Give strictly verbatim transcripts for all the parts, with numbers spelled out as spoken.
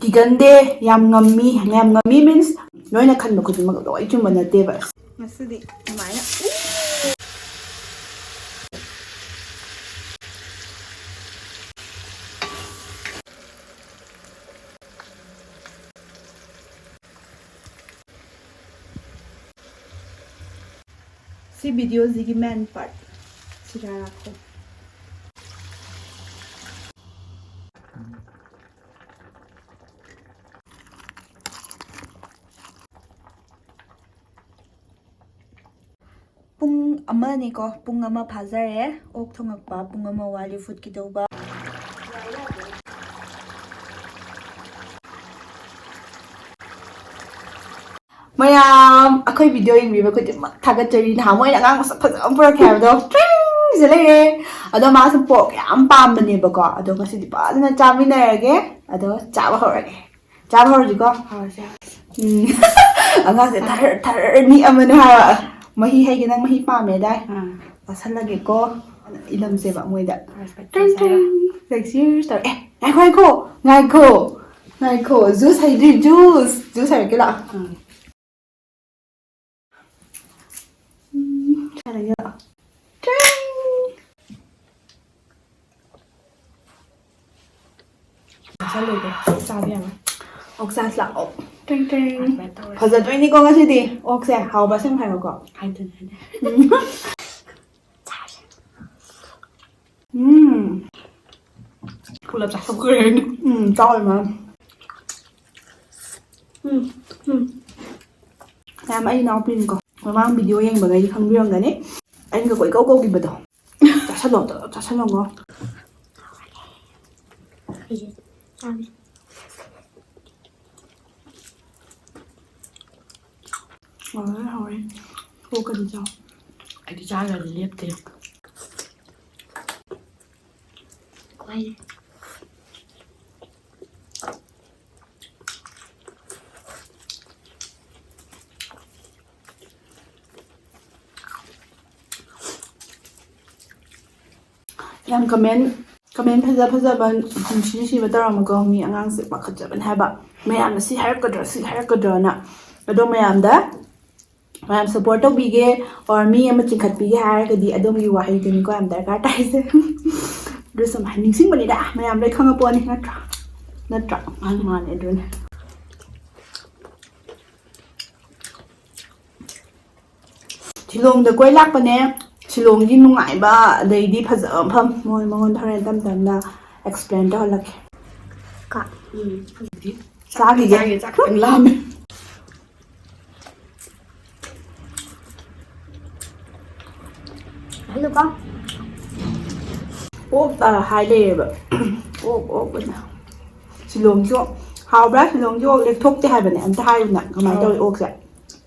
ꯏꯒꯟꯗꯦ, ꯌꯥꯝ ꯉꯝꯃꯤ, ꯌꯥꯝ ꯉꯝꯃꯤ means ꯅꯣꯏꯅ ꯈꯟꯕ ꯈꯨꯗꯤꯡꯃꯛ ꯂꯣꯏ ꯆꯨꯝꯕ ꯅꯠꯇꯦꯕ꯫ ꯉꯁꯤꯗꯤ ꯑꯗꯨꯃꯥꯏꯅ ꯁꯤ videoꯁꯤꯒꯤ main part ꯁꯤꯗ ꯂꯥꯛꯈꯣ꯫ ꯄꯨꯡ ꯑꯃꯅꯤꯀꯣ, ꯄꯨꯡ ꯑꯃ ꯐꯥꯖꯔꯦ꯫ ꯑꯣꯛ ꯊꯣꯡꯉꯛꯄ ꯄꯨꯡ ꯑꯃ ꯋꯥꯠꯂꯤ ꯐꯨꯠꯀꯦ ꯇꯧꯕ꯫ ꯃꯌꯥꯝ, ꯑꯩꯈꯣꯏ video ꯌꯦꯡꯕꯤꯕ ꯈꯨꯗꯤꯡꯃꯛ ꯊꯥꯒꯠꯆꯔꯤ꯫ ꯅꯍꯥꯟ ꯃꯣꯏꯅ ꯑꯉꯥꯡ ꯃꯁꯛ ꯐꯖꯕ ꯑꯃ ꯄꯨꯔꯛꯈꯤ ꯍꯥꯏꯕꯗꯣ, ꯇ꯭ꯔꯤꯡꯁꯦ ꯂꯩꯔꯦ꯫ ꯑꯗꯣ ꯃꯥꯁꯨ pork ꯌꯥꯝ ꯄꯥꯝꯕꯅꯦꯕꯀꯣ꯫ ꯑꯗꯣ ꯉꯁꯤꯗꯤ ꯐꯖꯅ ꯆꯥꯃꯤꯟꯅꯔꯒꯦ꯫ ꯑꯗꯣ ꯆꯥꯕ ꯍꯧꯔꯒꯦ꯫ ꯆꯥꯕ ꯍꯧꯔꯁꯤꯀꯣ꯫ ꯍꯧꯔꯁꯦ, ꯍꯧꯔꯁꯦ꯫ ꯎꯝ꯫ ꯑꯉꯥꯡꯁꯦ ꯊꯔ-, ꯊꯔ ꯅꯤꯛꯑꯝꯃꯅꯤ ꯍꯥꯏꯕ꯫ ꯃꯍꯤ ꯍꯩꯒꯦ, ꯅꯪ ꯃꯍꯤ ꯄꯥꯝꯃꯦ ꯗꯥꯏ? ꯑꯥ꯫ ꯆꯥꯁꯜꯂꯒꯦꯀꯣ꯫ ꯏꯜꯂꯝꯁꯦꯕ ꯃꯣꯏꯗ꯫ ꯍꯧꯔꯁꯦ, ꯇ꯭ꯔꯤꯡ, ꯇ꯭ꯔꯤꯡ꯫ ꯆꯥꯁꯜꯂꯒ꯫ Like, cheers ꯇꯧꯔꯦ꯫ ꯑꯦ, ꯉꯥꯏꯈꯣ, ꯉꯥꯏꯈꯣ꯫ ꯉꯥꯏꯈꯣ꯫ Juice ꯍꯩꯗ꯭ꯔꯤ, juice꯫ Juice ꯍꯩꯔꯛꯀꯦ ꯂꯥꯛꯑꯣ꯫ ꯑꯥ꯫ ꯎꯝ, ꯁꯥꯟꯅꯒꯦ ꯂꯥꯛꯑꯣ꯫ ꯇ꯭ꯔꯤꯡ! ꯆꯥꯁꯜꯂꯣꯏꯗ, ꯆꯥꯕ ꯌꯥꯔꯣꯏ꯫ ꯑꯣꯛ ꯆꯥꯁꯤ ꯂꯥꯛꯑꯣ꯫ ꯇ꯭ꯔꯤꯡ, ꯇ꯭ꯔꯤꯡ꯫ ꯑꯗꯨꯃꯥꯏꯅ ꯇꯧꯔꯁꯤ꯫ ꯐꯖꯗꯣꯏꯅꯤꯀꯣ ꯉꯁꯤꯗꯤ ꯑꯣꯛꯁꯦ꯫ ꯍꯥꯎꯕ꯭ꯔꯥ ꯁꯦꯝ ꯍꯥꯏꯔꯣꯀꯣ꯫ ꯍꯥꯏꯗꯣꯏꯅꯦ, ꯍꯥꯏꯗꯣꯏꯅꯦ꯫ ꯎꯝ꯫ ꯎꯝ꯫ ꯄꯨꯂꯞ ꯆꯥꯊꯣꯛꯈ꯭ꯔꯦ꯫ ꯎꯝ, ꯆꯥꯎꯋꯦ ꯃꯥ꯫ ꯎꯝ, ꯎꯝ꯫ ꯃꯌꯥꯝ, ꯑꯩ ꯏꯅꯥꯎꯄꯤꯅꯤꯀꯣ꯫ ꯃꯃꯥꯡ video ꯌꯦꯡꯕꯈꯩꯗꯤ ꯈꯪꯕꯤꯔꯝꯒꯅꯤ꯫ ꯑꯩꯅꯒ ꯀꯣꯏꯀꯧ ꯀꯧꯈꯤꯕꯗꯣ꯫ ꯆꯥꯁꯜꯂꯣ, ꯑꯝꯇ ꯆꯥꯁꯜꯂꯣꯀꯣ꯫ ꯑꯩꯁꯦ ꯆꯥꯒꯦ꯫ ꯍꯥꯎꯔꯦ, ꯍꯥꯎꯔꯦ꯫ ꯑꯣꯛꯀꯗꯤ ꯆꯥꯎ꯫ ꯑꯩꯗꯤ ꯆꯥꯗ꯭ꯔꯗꯤ ꯂꯦꯞꯇꯦ꯫ ꯀꯃꯥꯏꯅ? ꯌꯥꯝ comment ꯀꯃꯦꯟ ꯐꯖ ꯐꯖꯕ, ꯅꯨꯡꯁꯤ ꯅꯨꯡꯁꯤꯕ ꯇꯧꯔꯝꯃꯒ ꯃꯤ ꯑꯉꯥꯡꯁꯦ ꯄꯥꯈꯠꯆꯕꯅꯦ ꯍꯥꯏꯕ꯫ ꯃꯌꯥꯝꯅ ꯁꯤ ꯍꯥꯏꯔꯛꯀꯗ꯭ꯔꯥ, ꯁꯤ ꯍꯥꯏꯔꯛꯀꯗ꯭ꯔꯥꯅ꯫ ꯑꯗꯣ ꯃꯌꯥꯝꯗ, ꯃꯌꯥꯝ ꯁꯞꯄꯣꯔꯠ ꯇꯧꯕꯤꯒꯦ, or ꯃꯤ ꯑꯃ ꯆꯤꯡꯈꯠꯄꯤꯒꯦ ꯍꯥꯏꯔꯒꯗꯤ ꯑꯗꯣꯝꯒꯤ ꯋꯥꯍꯩꯗꯨꯅꯤꯀꯣ ꯌꯥꯝ ꯗꯔꯀꯥꯔ ꯇꯥꯏꯁꯦ꯫ ꯑꯗꯨ ꯁꯨꯝ ꯍꯥꯏ-, ꯅꯤꯡꯁꯤꯡꯕꯅꯤꯗ, ꯃꯌꯥꯝ ꯂꯣꯏ ꯈꯪꯉꯄꯣꯠꯅꯤ, ꯅꯠꯇ꯭ꯔꯥ? ꯅꯠꯇ꯭ꯔꯥ? ꯃꯥꯅꯤ, ꯃꯥꯅꯤ, ꯑꯗꯨꯅꯦ꯫ ꯁꯤꯂꯣꯡꯗ ꯀꯣꯏ ꯂꯥꯛꯄꯅꯦ꯫ ꯁꯤꯂꯣꯡꯒꯤ ꯅꯨꯡꯉꯥꯏꯕ, ꯑꯗꯩꯗꯤ ꯐꯖꯕ ꯃꯐꯝ ꯃꯣꯏ ꯃꯉꯣꯟꯗ ꯍꯣꯔꯦꯟ ꯇꯞ ꯇꯞꯅ ꯑꯦꯛꯁꯄ꯭ꯂꯦꯟ ꯇꯧꯍꯜꯂꯛꯀꯦ꯫ ꯀꯣ? ꯎꯝ꯫ ꯆꯥꯈꯤꯒꯦ꯫ ꯆꯥꯒꯦ, ꯆꯥꯛ ꯈꯤꯇꯪ ꯂꯥꯝꯃꯦ꯫ ꯍꯜꯂꯣꯀꯣ꯫ ꯑꯣꯛ, ꯑ, ꯍꯥꯏ ꯂꯩꯔꯦꯕ꯫ ꯑꯣꯛ, ꯑꯣꯛ ꯑꯣꯏꯅ꯫ ꯁꯤꯂꯣꯡꯁꯨ ꯍꯥꯎꯕ꯭ꯔꯥ? ꯁꯤꯂꯣꯡꯒꯤ ꯑꯣꯛ ꯂꯦꯛꯊꯣꯛꯇꯦ ꯍꯥꯏꯕꯅꯦ꯫ ꯑꯝꯇ ꯍꯥꯏꯌꯨꯅ, ꯀꯃꯥꯏꯅ ꯇꯧꯋꯤ ꯑꯣꯛꯁꯦ?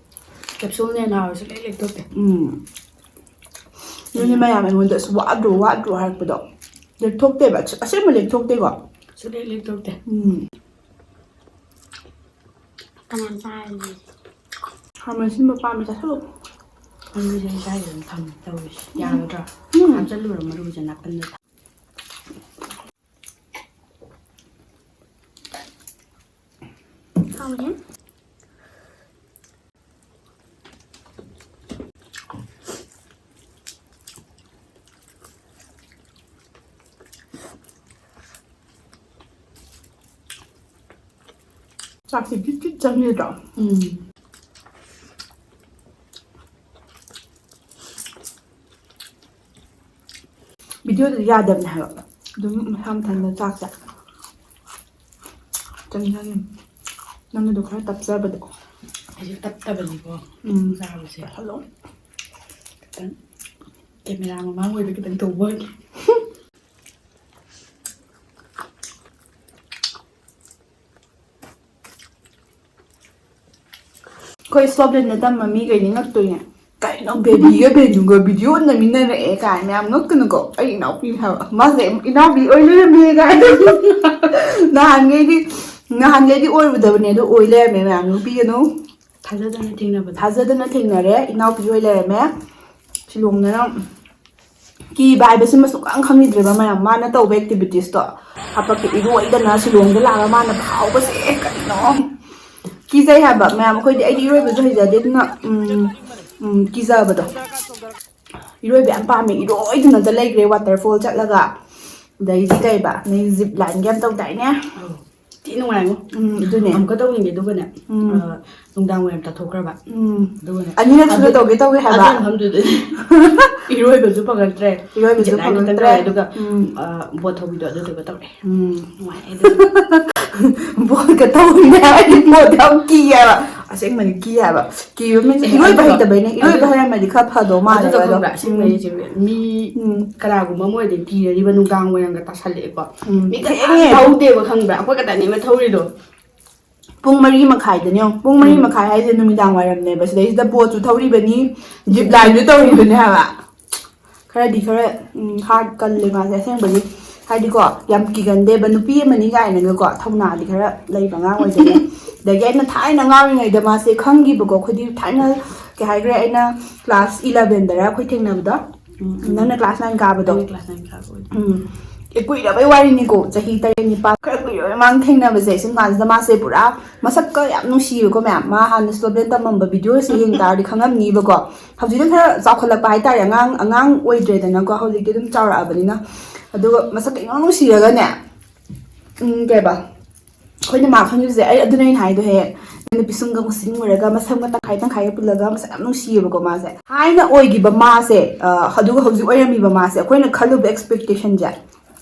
ꯀꯦꯞꯁꯨꯜꯅ ꯍꯦꯟꯅ ꯍꯥꯎꯋꯦ, ꯁꯨꯡꯂꯦꯛ ꯂꯦꯛꯊꯣꯛꯇꯦ꯫ ꯎꯝ꯫ ꯑꯗꯨꯅꯦ ꯃꯌꯥꯝ ꯑꯩꯉꯣꯟꯗ, "ꯑꯁ, ꯋꯥꯗ꯭ꯔꯣ, ꯋꯥꯗ꯭ꯔꯣ?" ꯍꯥꯏꯔꯛꯄꯗꯣ꯫ ꯂꯦꯛꯊꯣꯛꯇꯦꯕ, ꯑꯁꯦꯡꯕ ꯂꯦꯛꯊꯣꯛꯇꯦꯀꯣ꯫ ꯁꯨꯡꯂꯦꯛ ꯂꯦꯛꯊꯣꯛꯇꯦ꯫ ꯎꯝ꯫ ꯀꯅꯥ ꯆꯥꯔꯅꯤ? ꯈꯥꯃꯦꯟ ꯑꯁꯤꯟꯕ ꯄꯥꯝꯃꯦ, ꯆꯥꯁꯜꯂꯨ꯫ ꯃꯔꯨꯁꯦ ꯑꯩ ꯁ꯭ꯋꯥꯏꯗ ꯑꯗꯨꯝ ꯊꯝꯃꯦ ꯇꯧꯔꯤꯁꯦ꯫ ꯌꯥꯒꯗ꯭ꯔꯥ? ꯎꯝ꯫ ꯍꯥꯞꯆꯜꯂꯨꯔꯣ ꯃꯔꯨꯁꯦ ꯅꯥꯀꯟꯗ꯫ ꯍꯥꯎꯕꯅꯦ꯫ ꯆꯥꯛꯁꯦ ꯕꯤꯠ ꯕꯤꯠ ꯆꯪꯉꯦꯗ꯭ꯔꯣ? ꯎꯝ꯫ ꯚꯤꯗꯤꯑꯣꯗꯗꯤ ꯌꯥꯗꯕꯅꯦ ꯍꯥꯏꯕ꯫ ꯑꯗꯨꯝ ꯃꯁꯥ ꯃꯊꯟꯇ ꯆꯥꯛꯁꯦ ꯆꯪꯖꯒꯤꯕꯅꯤ꯫ ꯅꯪꯒꯤꯗꯣ ꯈꯔ ꯇꯞꯆꯕꯗꯣ꯫ ꯑꯩꯁꯨ ꯇꯞꯇꯕꯅꯤꯀꯣ꯫ ꯎꯝ꯫ ꯆꯥꯕꯁꯦ꯫ ꯍꯜꯂꯣ꯫ ꯈꯤꯇꯪ ꯀꯦꯃꯦꯔꯥ ꯃꯃꯥꯡ ꯑꯣꯏꯕ ꯈꯤꯇꯪ ꯇꯧꯕ ꯑꯣꯏꯅꯤ꯫ ꯑꯩꯈꯣꯏ ꯁ꯭ꯂꯣꯞꯂꯦꯟꯗ ꯇꯝꯕ ꯃꯤꯈꯩꯗꯤ ꯉꯛꯇꯣꯏꯅꯦ꯫ "ꯀꯩꯅꯣ, ꯕꯦꯕꯤꯒ ꯕꯦꯅꯨꯒ ꯚꯤꯗꯤꯑꯣ ꯅꯝꯃꯤꯟꯅꯔꯛꯑꯦ" ꯀꯥꯏꯅ ꯃꯌꯥꯝ ꯉꯛꯀꯅꯨꯀꯣ꯫ ꯑꯩ ꯏꯅꯥꯎꯄꯤꯅꯦ ꯍꯥꯏꯕ꯫ ꯃꯥꯁꯦ ꯏꯅꯥꯎꯄꯤ ꯑꯣꯏ ꯂꯩꯔꯝꯃꯦ ꯀꯥꯏꯅ꯫ ꯅꯍꯥꯟꯈꯩꯗꯤ, ꯅꯍꯥꯟꯈꯩꯗꯤ ꯑꯣꯏꯔꯨꯗꯕꯅꯦ, ꯑꯗꯣ ꯑꯣꯏ ꯂꯩꯔꯝꯃꯦ ꯃꯌꯥꯝ꯫ ꯅꯣꯛꯄꯤꯒꯅꯨ꯫ ꯊꯥꯖꯗꯅ ꯊꯦꯡꯅꯕꯗ꯫ ꯊꯥꯖꯗꯅ ꯊꯦꯡꯅꯔꯦ, ꯏꯅꯥꯎꯄꯤ ꯑꯣꯏ ꯂꯩꯔꯝꯃꯦ꯫ ꯁꯤꯂꯣꯡꯗꯅ ꯀꯤꯕ ꯍꯥꯏꯕꯁꯤꯃ ꯁꯨꯡꯈꯪ ꯈꯪꯈꯤꯗ꯭ꯔꯦꯕ ꯃꯌꯥꯝ꯫ ꯃꯥꯅ ꯇꯧꯕ activities ꯇꯣ, ꯍꯥꯄꯛꯀ ꯏꯔꯣꯏꯗꯅ ꯁꯤꯂꯣꯡꯗ ꯂꯥꯛꯑꯒ ꯃꯥꯅ ꯐꯥꯎꯕꯁꯦ ꯀꯔꯤꯅꯣ? ꯀꯤꯖꯩ ꯍꯥꯏꯕ ꯃꯌꯥꯝ꯫ ꯑꯩꯈꯣꯏꯗꯤ, ꯑꯩꯗꯤ ꯏꯔꯣꯏꯕꯁꯨ ꯍꯩꯖꯗꯦ, ꯑꯗꯨꯅ ꯎꯝ, ꯎꯝ, ꯀꯤꯖꯕꯗꯣ꯫ ꯏꯔꯣꯏꯕ ꯌꯥꯝ ꯄꯥꯝꯃꯦ꯫ ꯏꯔꯣꯏꯗꯨꯅꯗ ꯂꯩꯈ꯭ꯔꯦ waterfall ꯆꯠꯂꯒ꯫ ꯑꯗꯩꯗꯤ ꯀꯩꯕ, ꯅꯣꯏ zip line ꯒ ꯌꯥꯝ ꯇꯧꯗꯥꯏꯅꯦ? ꯊꯤ ꯅꯨꯡꯉꯥꯏꯉꯣ꯫ ꯎꯝ, ꯑꯗꯨꯅꯦ꯫ ꯑꯃꯨꯛꯀ ꯇꯧꯅꯤꯡꯉꯦ꯫ ꯑꯗꯨꯒꯅꯦ, ꯎꯝ꯫ ꯑ, ꯅꯨꯡꯗꯥꯡ ꯋꯥꯏꯔꯝ ꯇꯥꯊꯣꯛꯈ꯭ꯔꯕ꯫ ꯎꯝ꯫ ꯑꯗꯨꯒꯅꯦ, ꯑꯅꯤꯔꯛ ꯁꯨꯅ ꯑꯗꯨ- ꯇꯧꯒꯦ ꯇꯧꯒꯦ ꯍꯥꯏꯕ꯫ ꯑꯗꯨ ꯃꯐꯝꯗꯨꯗꯗꯤ ꯏꯔꯣꯏꯕꯁꯨ ꯐꯪꯉꯛꯇ꯭ꯔꯦ꯫ ꯏꯔꯣꯏꯕꯁꯨ Zip line ꯈꯛꯇꯪ ꯐꯪꯉꯛꯇ꯭ꯔꯦ꯫ ꯇꯧꯔꯦ, ꯑꯗꯨꯒ ꯎꯝ꯫ ꯑ, boat ꯊꯧꯕꯤꯗꯣ ꯑꯗꯨꯗꯨꯒ ꯇꯧꯔꯦ꯫ ꯎꯝ꯫ ꯅꯨꯡꯉꯥꯏ ꯑꯗꯨ꯫ Boat ꯀ ꯇꯧꯅꯦ ꯍꯥꯏꯗꯤ boat ꯌꯥꯝ ꯀꯤ ꯍꯥꯏꯕ꯫ ꯑꯁꯦꯡꯕꯅꯤ ꯀꯤ ꯍꯥꯏꯕ꯫ ꯀꯤꯕ means ꯑꯦ, ꯏꯔꯣꯏꯕ ꯑꯗꯨꯒ ꯍꯩꯇꯕꯩꯅꯦ꯫ ꯏꯔꯣꯏꯕ ꯑꯗꯨ- ꯍꯩꯔꯝꯃꯗꯤ ꯈꯔ ꯐꯗꯧ ꯃꯥꯜꯂꯦ ꯑꯗꯨꯗꯣ ꯑꯗꯣ꯫ ꯈꯪꯕ꯭ꯔꯥ? ꯑꯁꯦꯡꯕ ꯎꯝ꯫ ꯍꯥꯏꯁꯦ, ꯃꯤ ꯎꯝ꯫ ꯀꯅꯥꯒꯨꯝꯕ ꯑꯃ ꯑꯣꯏꯔꯗꯤ ꯀꯤꯔꯅꯤꯕ, ꯅꯨꯡꯗꯥꯡ ꯋꯥꯏꯔꯝꯒ ꯇꯥꯁꯜꯂꯛꯑꯦꯀꯣ꯫ ꯎꯝ꯫ ꯃꯤ ꯊꯦꯡꯉꯦ꯫ ꯀꯅꯥꯝ ꯊꯧꯗꯦꯕ, ꯈꯪꯕ꯭ꯔꯥ? ꯑꯩꯈꯣꯏ ꯈꯛꯇꯅꯦꯕ ꯊꯧꯔꯤꯗꯣ꯫ ꯄꯨꯡ ꯃꯔꯤ ꯃꯈꯥꯏꯗꯅꯦ ꯌꯦꯡꯉꯣ꯫ ꯄꯨꯡ ꯃꯔꯤ ꯎꯝ꯫ ꯃꯈꯥꯏ ꯍꯥꯏꯁꯦ ꯅꯨꯃꯤꯗꯥꯡ ꯋꯥꯏꯔꯝꯅꯦꯕ꯫ ꯁꯤꯗꯩꯁꯤꯗ boat ꯁꯨ ꯊꯧꯔꯤꯕꯅꯤ, zip line ꯁꯨ ꯇꯧꯔꯤꯕꯅꯤ ꯍꯥꯏꯕ꯫ ꯈꯔꯗꯤ ꯈꯔ, ꯎꯝ, heart ꯀꯜꯂꯦ ꯃꯥꯁꯦ ꯑꯁꯦꯡꯕꯒꯤ꯫ ꯍꯥꯏꯗꯤꯀꯣ, ꯌꯥꯝ ꯀꯤꯒꯟꯗꯦꯕ, ꯅꯨꯄꯤ ꯑꯃꯅꯤ ꯀꯥꯏꯅꯒꯀꯣ, ꯊꯧꯅꯥꯗꯤ ꯈꯔ ꯂꯩꯕ ꯑꯉꯥꯡ ꯑꯣꯏꯗꯣꯏꯅꯦ꯫ ꯑꯗꯒꯤ ꯑꯩꯅ ꯊꯥꯏꯅ ꯑꯉꯥꯡ ꯑꯣꯏꯔꯤꯉꯩꯗ ꯃꯥꯁꯦ ꯈꯪꯈꯤꯕꯀꯣ꯫ ꯑꯩꯈꯣꯏꯗꯤ ꯊꯥꯏꯅ, ꯀꯩ ꯍꯥꯏꯈ꯭ꯔꯦ, ꯑꯩꯅ class eleven ꯗꯔ ꯑꯩꯈꯣꯏ ꯊꯦꯡꯅꯕꯗꯣ꯫ ꯎꯝ, ꯎꯝ꯫ ꯅꯪꯅ class nine ꯀꯥꯕꯗꯣ꯫ ꯑꯩꯅ class nine ꯀꯥꯕ ꯑꯣꯏꯗꯣꯏꯅꯦ꯫ ꯎꯝ꯫ ꯑꯦ, ꯀꯨꯏꯔꯕꯩ ꯋꯥꯔꯤꯅꯤꯀꯣ, ꯆꯍꯤ ꯇꯔꯦꯠ ꯅꯤꯄꯥꯜ ꯈꯔ ꯀꯨꯏꯔꯕꯩ ꯃꯃꯥꯡ ꯊꯦꯡꯅꯕꯁꯦ꯫ ꯁꯨꯝ ꯀꯥꯟꯁꯤꯗ ꯃꯥꯁꯦ ꯄꯨꯔꯥ ꯃꯁꯛꯀ ꯌꯥꯝ ꯅꯨꯡꯁꯤꯕꯀꯣ ꯃꯌꯥꯝ꯫ ꯃꯥ ꯍꯥꯟꯅ ꯁ꯭ꯂꯣꯕꯦꯟ ꯇꯝꯃꯝꯕ video ꯁꯦ ꯌꯦꯡ ꯇꯥꯔꯗꯤ ꯈꯪꯉꯝꯅꯤꯕꯀꯣ꯫ ꯍꯧꯖꯤꯛꯅ ꯈꯔ ꯆꯥꯎꯈꯠꯂꯛꯄ ꯍꯥꯏꯇꯥꯔꯦ, ꯑꯉꯥꯡ, ꯑꯉꯥꯡ ꯑꯣꯏꯗ꯭ꯔꯦꯗꯅꯀꯣ, ꯍꯧꯖꯤꯛꯇꯤ ꯑꯗꯨꯝ ꯆꯥꯎꯔꯛꯑꯕꯅꯤꯅ꯫ ꯑꯗꯨꯒ ꯃꯁꯛꯀ ꯏꯅꯨꯡ ꯅꯨꯡꯁꯤꯔꯒꯅꯦ, ꯎꯝ, ꯀꯩꯕ, ꯑꯩꯈꯣꯏꯅ ꯃꯥ ꯈꯪꯉꯤꯕꯁꯦ, ꯑꯩ ꯑꯗꯨꯅ ꯑꯩꯅ ꯍꯥꯏꯗꯣ ꯍꯦꯛ ꯅꯨꯄꯤ ꯁꯨꯝꯒ ꯃꯨꯁꯤꯟ ꯃꯨꯔꯒ ꯃꯁꯝꯒ ꯇꯪꯈꯥꯏ ꯇꯪꯈꯥꯏꯒ ꯄꯨꯜꯂꯒ ꯃꯁꯛ ꯌꯥꯝ ꯅꯨꯡꯁꯤꯌꯦꯕꯀꯣ ꯃꯥꯁꯦ꯫ ꯊꯥꯏꯅ ꯑꯣꯏꯈꯤꯕ ꯃꯥꯁꯦ, ꯑ, ꯑꯗꯨꯒ ꯍꯧꯖꯤꯛ ꯑꯣꯏꯔꯝꯃꯤꯕ ꯃꯥꯁꯦ, ꯑꯩꯈꯣꯏꯅ ꯈꯜꯂꯨꯕ expectation ꯁꯦ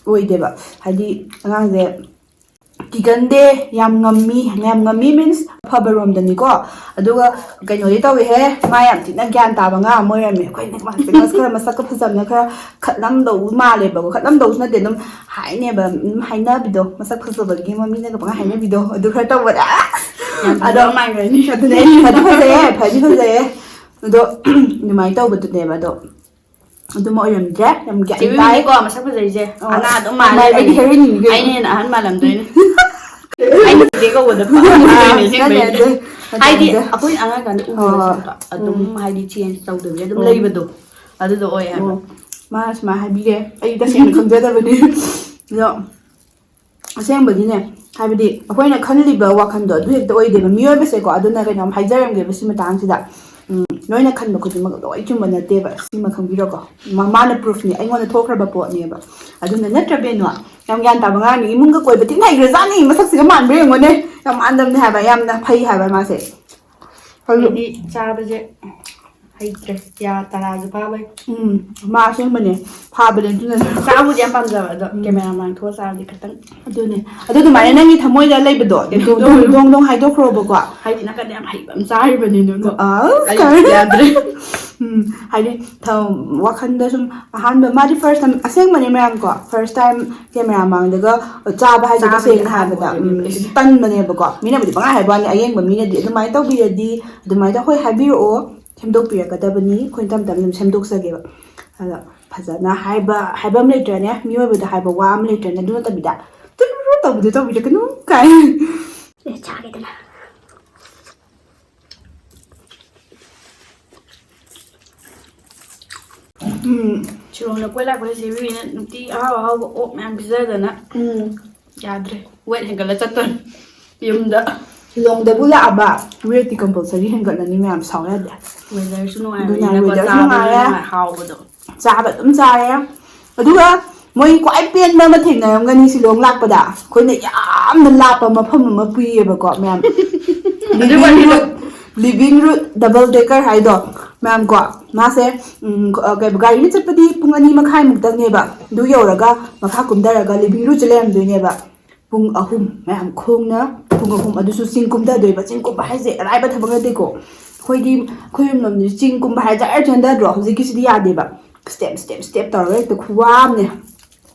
ꯑꯣꯏꯗꯦꯕ꯫ ꯍꯥꯏꯗꯤ ꯑꯉꯥꯡꯁꯦ ꯀꯤꯒꯟꯗꯦ, ꯌꯥꯝ ꯉꯝꯃꯤ, ꯌꯥꯝ ꯉꯝꯃꯤ means ꯑꯐꯕ ꯔꯣꯝꯗꯅꯤꯀꯣ꯫ ꯑꯗꯨꯒ ꯀꯩꯅꯣꯗꯤ ꯇꯧꯋꯤꯍꯦ, ꯃꯥ ꯌꯥꯝ ꯊꯤꯅ ꯒ꯭ꯌꯥꯟ ꯇꯥꯕ ꯑꯉꯥꯡ ꯑꯃ ꯑꯣꯏꯔꯝꯃꯦ꯫ ꯑꯩꯈꯣꯏꯅ ꯃꯥꯁꯦ ꯈꯔ ꯃꯁꯛꯀ ꯐꯖꯕꯅ ꯈꯔ ꯈꯠꯂꯝꯗꯧ ꯃꯥꯜꯂꯦꯕꯀꯣ꯫ ꯈꯠꯂꯝꯗꯧꯁꯨ ꯅꯠꯇꯦ, ꯑꯗꯨꯝ ꯍꯥꯏꯅꯦꯕ, ꯑꯗꯨꯝ ꯍꯥꯏꯅꯕꯤꯗꯣ, ꯃꯁꯛ ꯐꯖꯕꯒꯤ ꯃꯃꯤꯡꯅꯒ ꯄꯪꯍꯥꯏ ꯍꯥꯏꯅꯕꯤꯗꯣ, ꯑꯗꯨ ꯈꯔ ꯇꯧꯕꯅꯦ꯫ ꯑꯁ! ꯌꯥꯝ ꯑꯗꯣ ꯐꯖꯕ ꯃꯥꯟꯈ꯭ꯔꯅꯤ꯫ ꯑꯗꯨꯅꯦ, ꯐꯗꯤ ꯐꯖꯩꯌꯦ, ꯐꯗꯤ ꯐꯖꯩꯌꯦ꯫ ꯑꯗꯣ ꯑꯗꯨꯃꯥꯏꯅ ꯇꯧꯕꯗꯨꯅꯦꯕ꯫ ꯑꯗꯣ ꯑꯗꯨꯃ ꯑꯣꯏꯔꯝꯗ꯭ꯔꯦ꯫ ꯌꯥꯝ ꯒ꯭ꯌꯥꯟ ꯇꯥꯏ꯫ ꯆꯦꯕꯤꯅꯤꯀꯣ ꯃꯁꯛ ꯐꯖꯩꯁꯦ꯫ ꯑꯣ, ꯑꯅꯥ ꯑꯗꯨꯝ ꯑꯩꯗꯤ ꯃꯥꯜꯂꯦ꯫ ꯍꯦꯔꯣꯏꯟꯅꯤꯅꯤ ꯀꯩꯅꯣ꯫ ꯑꯩꯅ ꯍꯦꯟꯅ ꯑꯍꯟ ꯃꯥꯜꯂꯝꯗꯣꯏꯅꯦ꯫ ꯑꯩꯅ ꯆꯦ ꯀꯧꯕꯗ ꯄꯛꯑꯝꯗꯣꯏꯅꯦ, ꯑꯥ, ꯑꯁꯦꯡꯕꯩ꯫ ꯅꯠꯇꯦ, ꯅꯠꯇꯦ, ꯍꯥꯏꯗꯤ ꯅꯠꯇꯦ꯫ ꯑꯩꯈꯣꯏ ꯑꯉꯥꯡ ꯀꯥꯟꯗ ꯎꯕ ꯑꯣ꯫ ꯃꯁꯛꯇꯣ ꯑꯗꯨꯝ ꯎꯝ꯫ ꯍꯥꯏꯗꯤ change ꯇꯧꯗꯕꯤ ꯑꯗꯨꯝ ꯑꯣ꯫ ꯂꯩꯕꯗꯣ, ꯑꯗꯨꯗꯣ ꯑꯣꯏ ꯍꯥꯏꯕ꯫ ꯑꯣ꯫ ꯃꯥꯅ ꯁꯨꯃꯥꯏꯅ ꯍꯥꯏꯕꯤꯔꯦ꯫ ꯑꯩ ꯇꯁꯦꯡꯅ ꯈꯪꯖꯗꯕꯅꯤ꯫ ꯑꯗꯣ ꯑꯁꯦꯡꯕꯒꯤꯅꯦ, ꯍꯥꯏꯕꯗꯤ ꯑꯩꯈꯣꯏꯅ ꯈꯜꯂꯤꯕ ꯋꯥꯈꯜꯗꯣ ꯑꯗꯨ ꯍꯦꯛꯇ ꯑꯣꯏꯗꯦꯕ ꯃꯤꯑꯣꯏꯕꯁꯦꯀꯣ꯫ ꯑꯗꯨꯅ ꯀꯩꯅꯣꯝ ꯍꯥꯏꯖꯔꯝꯒꯦꯕ ꯁꯤ ꯃꯇꯥꯡꯁꯤꯗ꯫ ꯎꯝ, ꯅꯣꯏꯅ ꯈꯟꯕ ꯈꯨꯗꯤꯡꯃꯛ ꯂꯣꯏ ꯆꯨꯝꯕ ꯅꯠꯇꯦꯕ꯫ ꯁꯤꯃ ꯈꯪꯕꯤꯔꯣꯀꯣ꯫ ꯃ-, ꯃꯥꯅ ꯄ꯭ꯔꯨꯐꯅꯤ, ꯑꯩꯉꯣꯟꯗ ꯊꯣꯛꯈ꯭ꯔꯕ ꯄꯣꯠꯅꯦꯕ꯫ ꯑꯗꯨꯅ ꯅꯠꯇ꯭ꯔ ꯕꯦꯅꯣ? ꯌꯥꯝ ꯒ꯭ꯌꯥꯟ ꯇꯥꯕ ꯉꯥꯡꯅꯤ꯫ ꯏꯃꯨꯡꯒ ꯀꯣꯏꯕ ꯊꯤꯟ ꯍꯩꯈ꯭ꯔꯖꯥꯠꯅꯤ꯫ ꯃꯁꯛꯁꯤꯒ ꯃꯥꯟꯕ꯭ꯔꯥ ꯌꯦꯡꯉꯣꯅꯦ꯫ ꯌꯥꯝ ꯃꯥꯟꯗꯕꯅꯦ ꯍꯥꯏꯕ꯫ ꯌꯥꯝꯅ ꯐꯩ ꯍꯥꯏꯕ ꯃꯥꯁꯦ꯫ ꯍꯜꯂꯨ꯫ ꯑꯩꯗꯤ ꯆꯥꯕꯁꯦ ꯍꯩꯇ꯭ꯔꯦ꯫ ꯌꯥ ꯇꯔꯥꯁꯨ ꯐꯥꯕꯩ꯫ ꯎꯝ, ꯃꯥ ꯑꯁꯦꯡꯕꯅꯦ꯫ ꯐꯥꯕꯅꯦ ꯑꯗꯨꯅꯅꯦ꯫ ꯆꯥꯕꯨꯗꯤ ꯌꯥꯝ ꯄꯥꯝꯖꯕ, ꯑꯗꯣ ꯎꯝ꯫ ꯀꯦꯃꯦꯔꯥ ꯃꯥꯡ ꯊꯣꯛꯑ ꯆꯥꯕꯗꯤ ꯈꯤꯇꯪ꯫ ꯑꯗꯨꯅꯦ꯫ ꯑꯗꯨ ꯑꯗꯨꯃꯥꯏꯅ ꯅꯪꯒꯤ ꯊꯃꯣꯏꯗ ꯂꯩꯕꯗꯣ ꯍꯦꯛꯇ ꯗꯣꯡ ꯗꯣꯡ ꯗꯣꯡ ꯍꯥꯏꯗꯣꯛꯈ꯭ꯔꯣꯕꯀꯣ꯫ ꯍꯥꯏꯗꯤ ꯅꯥꯀꯟꯗ ꯌꯥꯝ ꯍꯩꯕ ꯑꯃ ꯆꯥꯔꯤꯕꯅꯤꯅꯀꯣ꯫ ꯑꯁ, ꯑꯩ ꯀꯥꯏ-, ꯌꯥꯗ꯭ꯔꯦ꯫ ꯎꯝ, ꯍꯥꯏꯗꯤ ꯊ-, ꯋꯥꯈꯟꯗ ꯁꯨꯝ ꯑꯍꯥꯟꯕ, ꯃꯥꯗꯤ first time ꯑꯁꯦꯡꯕꯅꯦ ꯃꯌꯥꯝ ꯀꯣ, first time ꯀꯦꯃꯦꯔꯥ ꯃꯥꯡꯗꯒ ꯆꯥꯕ ꯍꯥꯏꯁꯦ ꯆꯥꯕꯗꯤ ꯇꯁꯦꯡꯅ ꯑꯍꯥꯟꯕ ꯍꯥꯏꯕꯗ, ꯎꯝ, ꯑꯣꯏꯗꯣꯏꯅꯦ꯫ ꯇꯟꯕꯅꯦꯕꯀꯣ꯫ ꯃꯤꯅꯕꯨꯗꯤ ꯄꯪꯍꯥꯏ ꯍꯥꯏꯕ ꯋꯥꯅꯤ, ꯑꯌꯦꯡꯕ ꯃꯤꯅꯗꯤ ꯑꯗꯨꯃꯥꯏꯅ ꯇꯧꯕꯤꯔꯗꯤ, ꯑꯗꯨꯃꯥꯏꯅ ꯍꯣꯏ ꯍꯥꯏꯕꯤꯔꯛꯑꯣ, ꯁꯦꯝꯗꯣꯛꯄꯤꯔꯛꯀꯗꯕꯅꯤ꯫ ꯑꯩꯈꯣꯏꯅ ꯇꯞ ꯇꯞꯅ ꯑꯗꯨꯝ ꯁꯦꯝꯗꯣꯛꯆꯒꯦꯕ꯫ ꯑꯗꯣ ꯐꯖꯅ ꯍꯥꯏꯕ, ꯍꯥꯏꯕ ꯑꯃ ꯂꯩꯇ꯭ꯔꯅꯦ, ꯃꯤꯑꯣꯏꯕꯗ ꯍꯥꯏꯕ ꯋꯥ ꯑꯃ ꯂꯩꯇ꯭ꯔꯅꯦ, ꯑꯗꯨ ꯅꯠꯇꯕꯤꯗ ꯇꯨꯔꯨꯔꯨ ꯇꯧꯕꯤꯗꯣ ꯇꯧꯕꯤꯔꯛꯀꯅꯨ ꯀꯥꯏ꯫ ꯑꯦ, ꯆꯥꯒꯦꯗꯅ꯫ ꯎꯝ꯫ ꯁꯤꯂꯣꯡꯗ ꯀꯣꯏ ꯂꯥꯛꯄꯗ ꯆꯦ ꯕꯤꯕꯤꯅ ꯅꯨꯡꯇꯤ ꯑꯍꯥꯎ ꯑꯍꯥꯎꯕ ꯑꯣꯛ ꯃꯌꯥꯝ ꯄꯤꯖꯗꯅ꯫ ꯎꯝ꯫ ꯌꯥꯗ꯭ꯔꯦ꯫ ꯋꯦꯠ ꯍꯦꯟꯒꯠꯂ ꯆꯠꯇꯣꯔꯦ ꯌꯨꯝꯗ꯫ ꯁꯤꯂꯣꯡꯗꯕꯨ ꯂꯥꯛꯑꯕ ꯋꯦꯠꯇꯤ compulsory ꯍꯦꯟꯒꯠꯂꯅꯤ ꯃꯌꯥꯝ, ꯁꯥꯎ ꯌꯥꯗꯦ꯫ Weatherꯁꯨ ꯑꯗꯨꯅ ꯅꯨꯡꯉꯥꯏꯕꯅꯤꯅꯀꯣ, weatherꯁꯨ ꯆꯥꯕꯁꯨ ꯅꯨꯡꯉꯥꯏꯔꯦ꯫ ꯅꯨꯡꯉꯥꯏ, ꯍꯥꯎꯕꯗꯣ꯫ ꯆꯥꯕ ꯑꯗꯨꯝ ꯆꯥꯔꯦ꯫ ꯑꯗꯨꯒ ꯃꯣꯏ ꯈ꯭ꯋꯥꯏ ꯄꯦꯟꯕ ꯑꯃ ꯊꯦꯡꯅꯔꯝꯒꯅꯤ ꯁꯤꯂꯣꯡ ꯂꯥꯛꯄꯗ꯫ ꯑꯩꯈꯣꯏꯅ ꯌꯥꯝꯅ ꯂꯥꯞꯄ ꯃꯐꯝ ꯑꯃ ꯄꯨꯏꯌꯦꯕꯀꯣ, ꯃꯌꯥꯝ꯫ ꯑꯗꯨ living ꯋꯥꯔꯤꯗꯣ room, living room double decker ꯍꯥꯏꯗꯣ, ꯃꯌꯥꯝ ꯀꯣ꯫ ꯃꯥꯁꯦ, ꯎꯝ, ꯀ-, ꯀꯩ, ꯒꯥꯔꯤꯅ ꯆꯠꯄꯗꯤ ꯄꯨꯡ ꯑꯅꯤ ꯃꯈꯥꯏꯃꯨꯛꯇꯪꯅꯦꯕ꯫ ꯑꯗꯨ ꯌꯧꯔꯒ ꯃꯈꯥ ꯀꯨꯝꯊꯔꯒ living roomꯁꯦ ꯂꯩꯔꯝꯗꯣꯏꯅꯦꯕ꯫ ꯄꯨꯡ ꯑꯍꯨꯝ, ꯃꯌꯥꯝ ꯈꯣꯡꯅ ꯄꯨꯡ ꯑꯍꯨꯝ, ꯑꯗꯨꯁꯨ ꯆꯤꯡ ꯀꯨꯝꯊꯗꯣꯏꯕ꯫ ꯆꯤꯡ ꯀꯨꯝꯕ ꯍꯥꯏꯁꯦ ꯑꯔꯥꯏꯕ ꯊꯕꯛ ꯅꯠꯇꯦꯀꯣ꯫ ꯑꯩꯈꯣꯏꯒꯤ, ꯑꯩꯈꯣꯏ ꯌꯨꯝꯂꯣꯝꯗꯗꯤ ꯆꯤꯡ ꯀꯨꯝꯕ ꯍꯥꯏꯁꯦ ꯖꯔ ꯆꯦꯟꯊꯗ꯭ꯔꯣ? ꯍꯧꯖꯤꯛꯀꯤꯁꯤꯗꯤ ꯌꯥꯗꯦꯕ꯫ Step, step, step ꯇꯧꯔꯒ ꯍꯦꯛꯇ ꯈꯨꯋꯥ ꯑꯃꯅꯦ꯫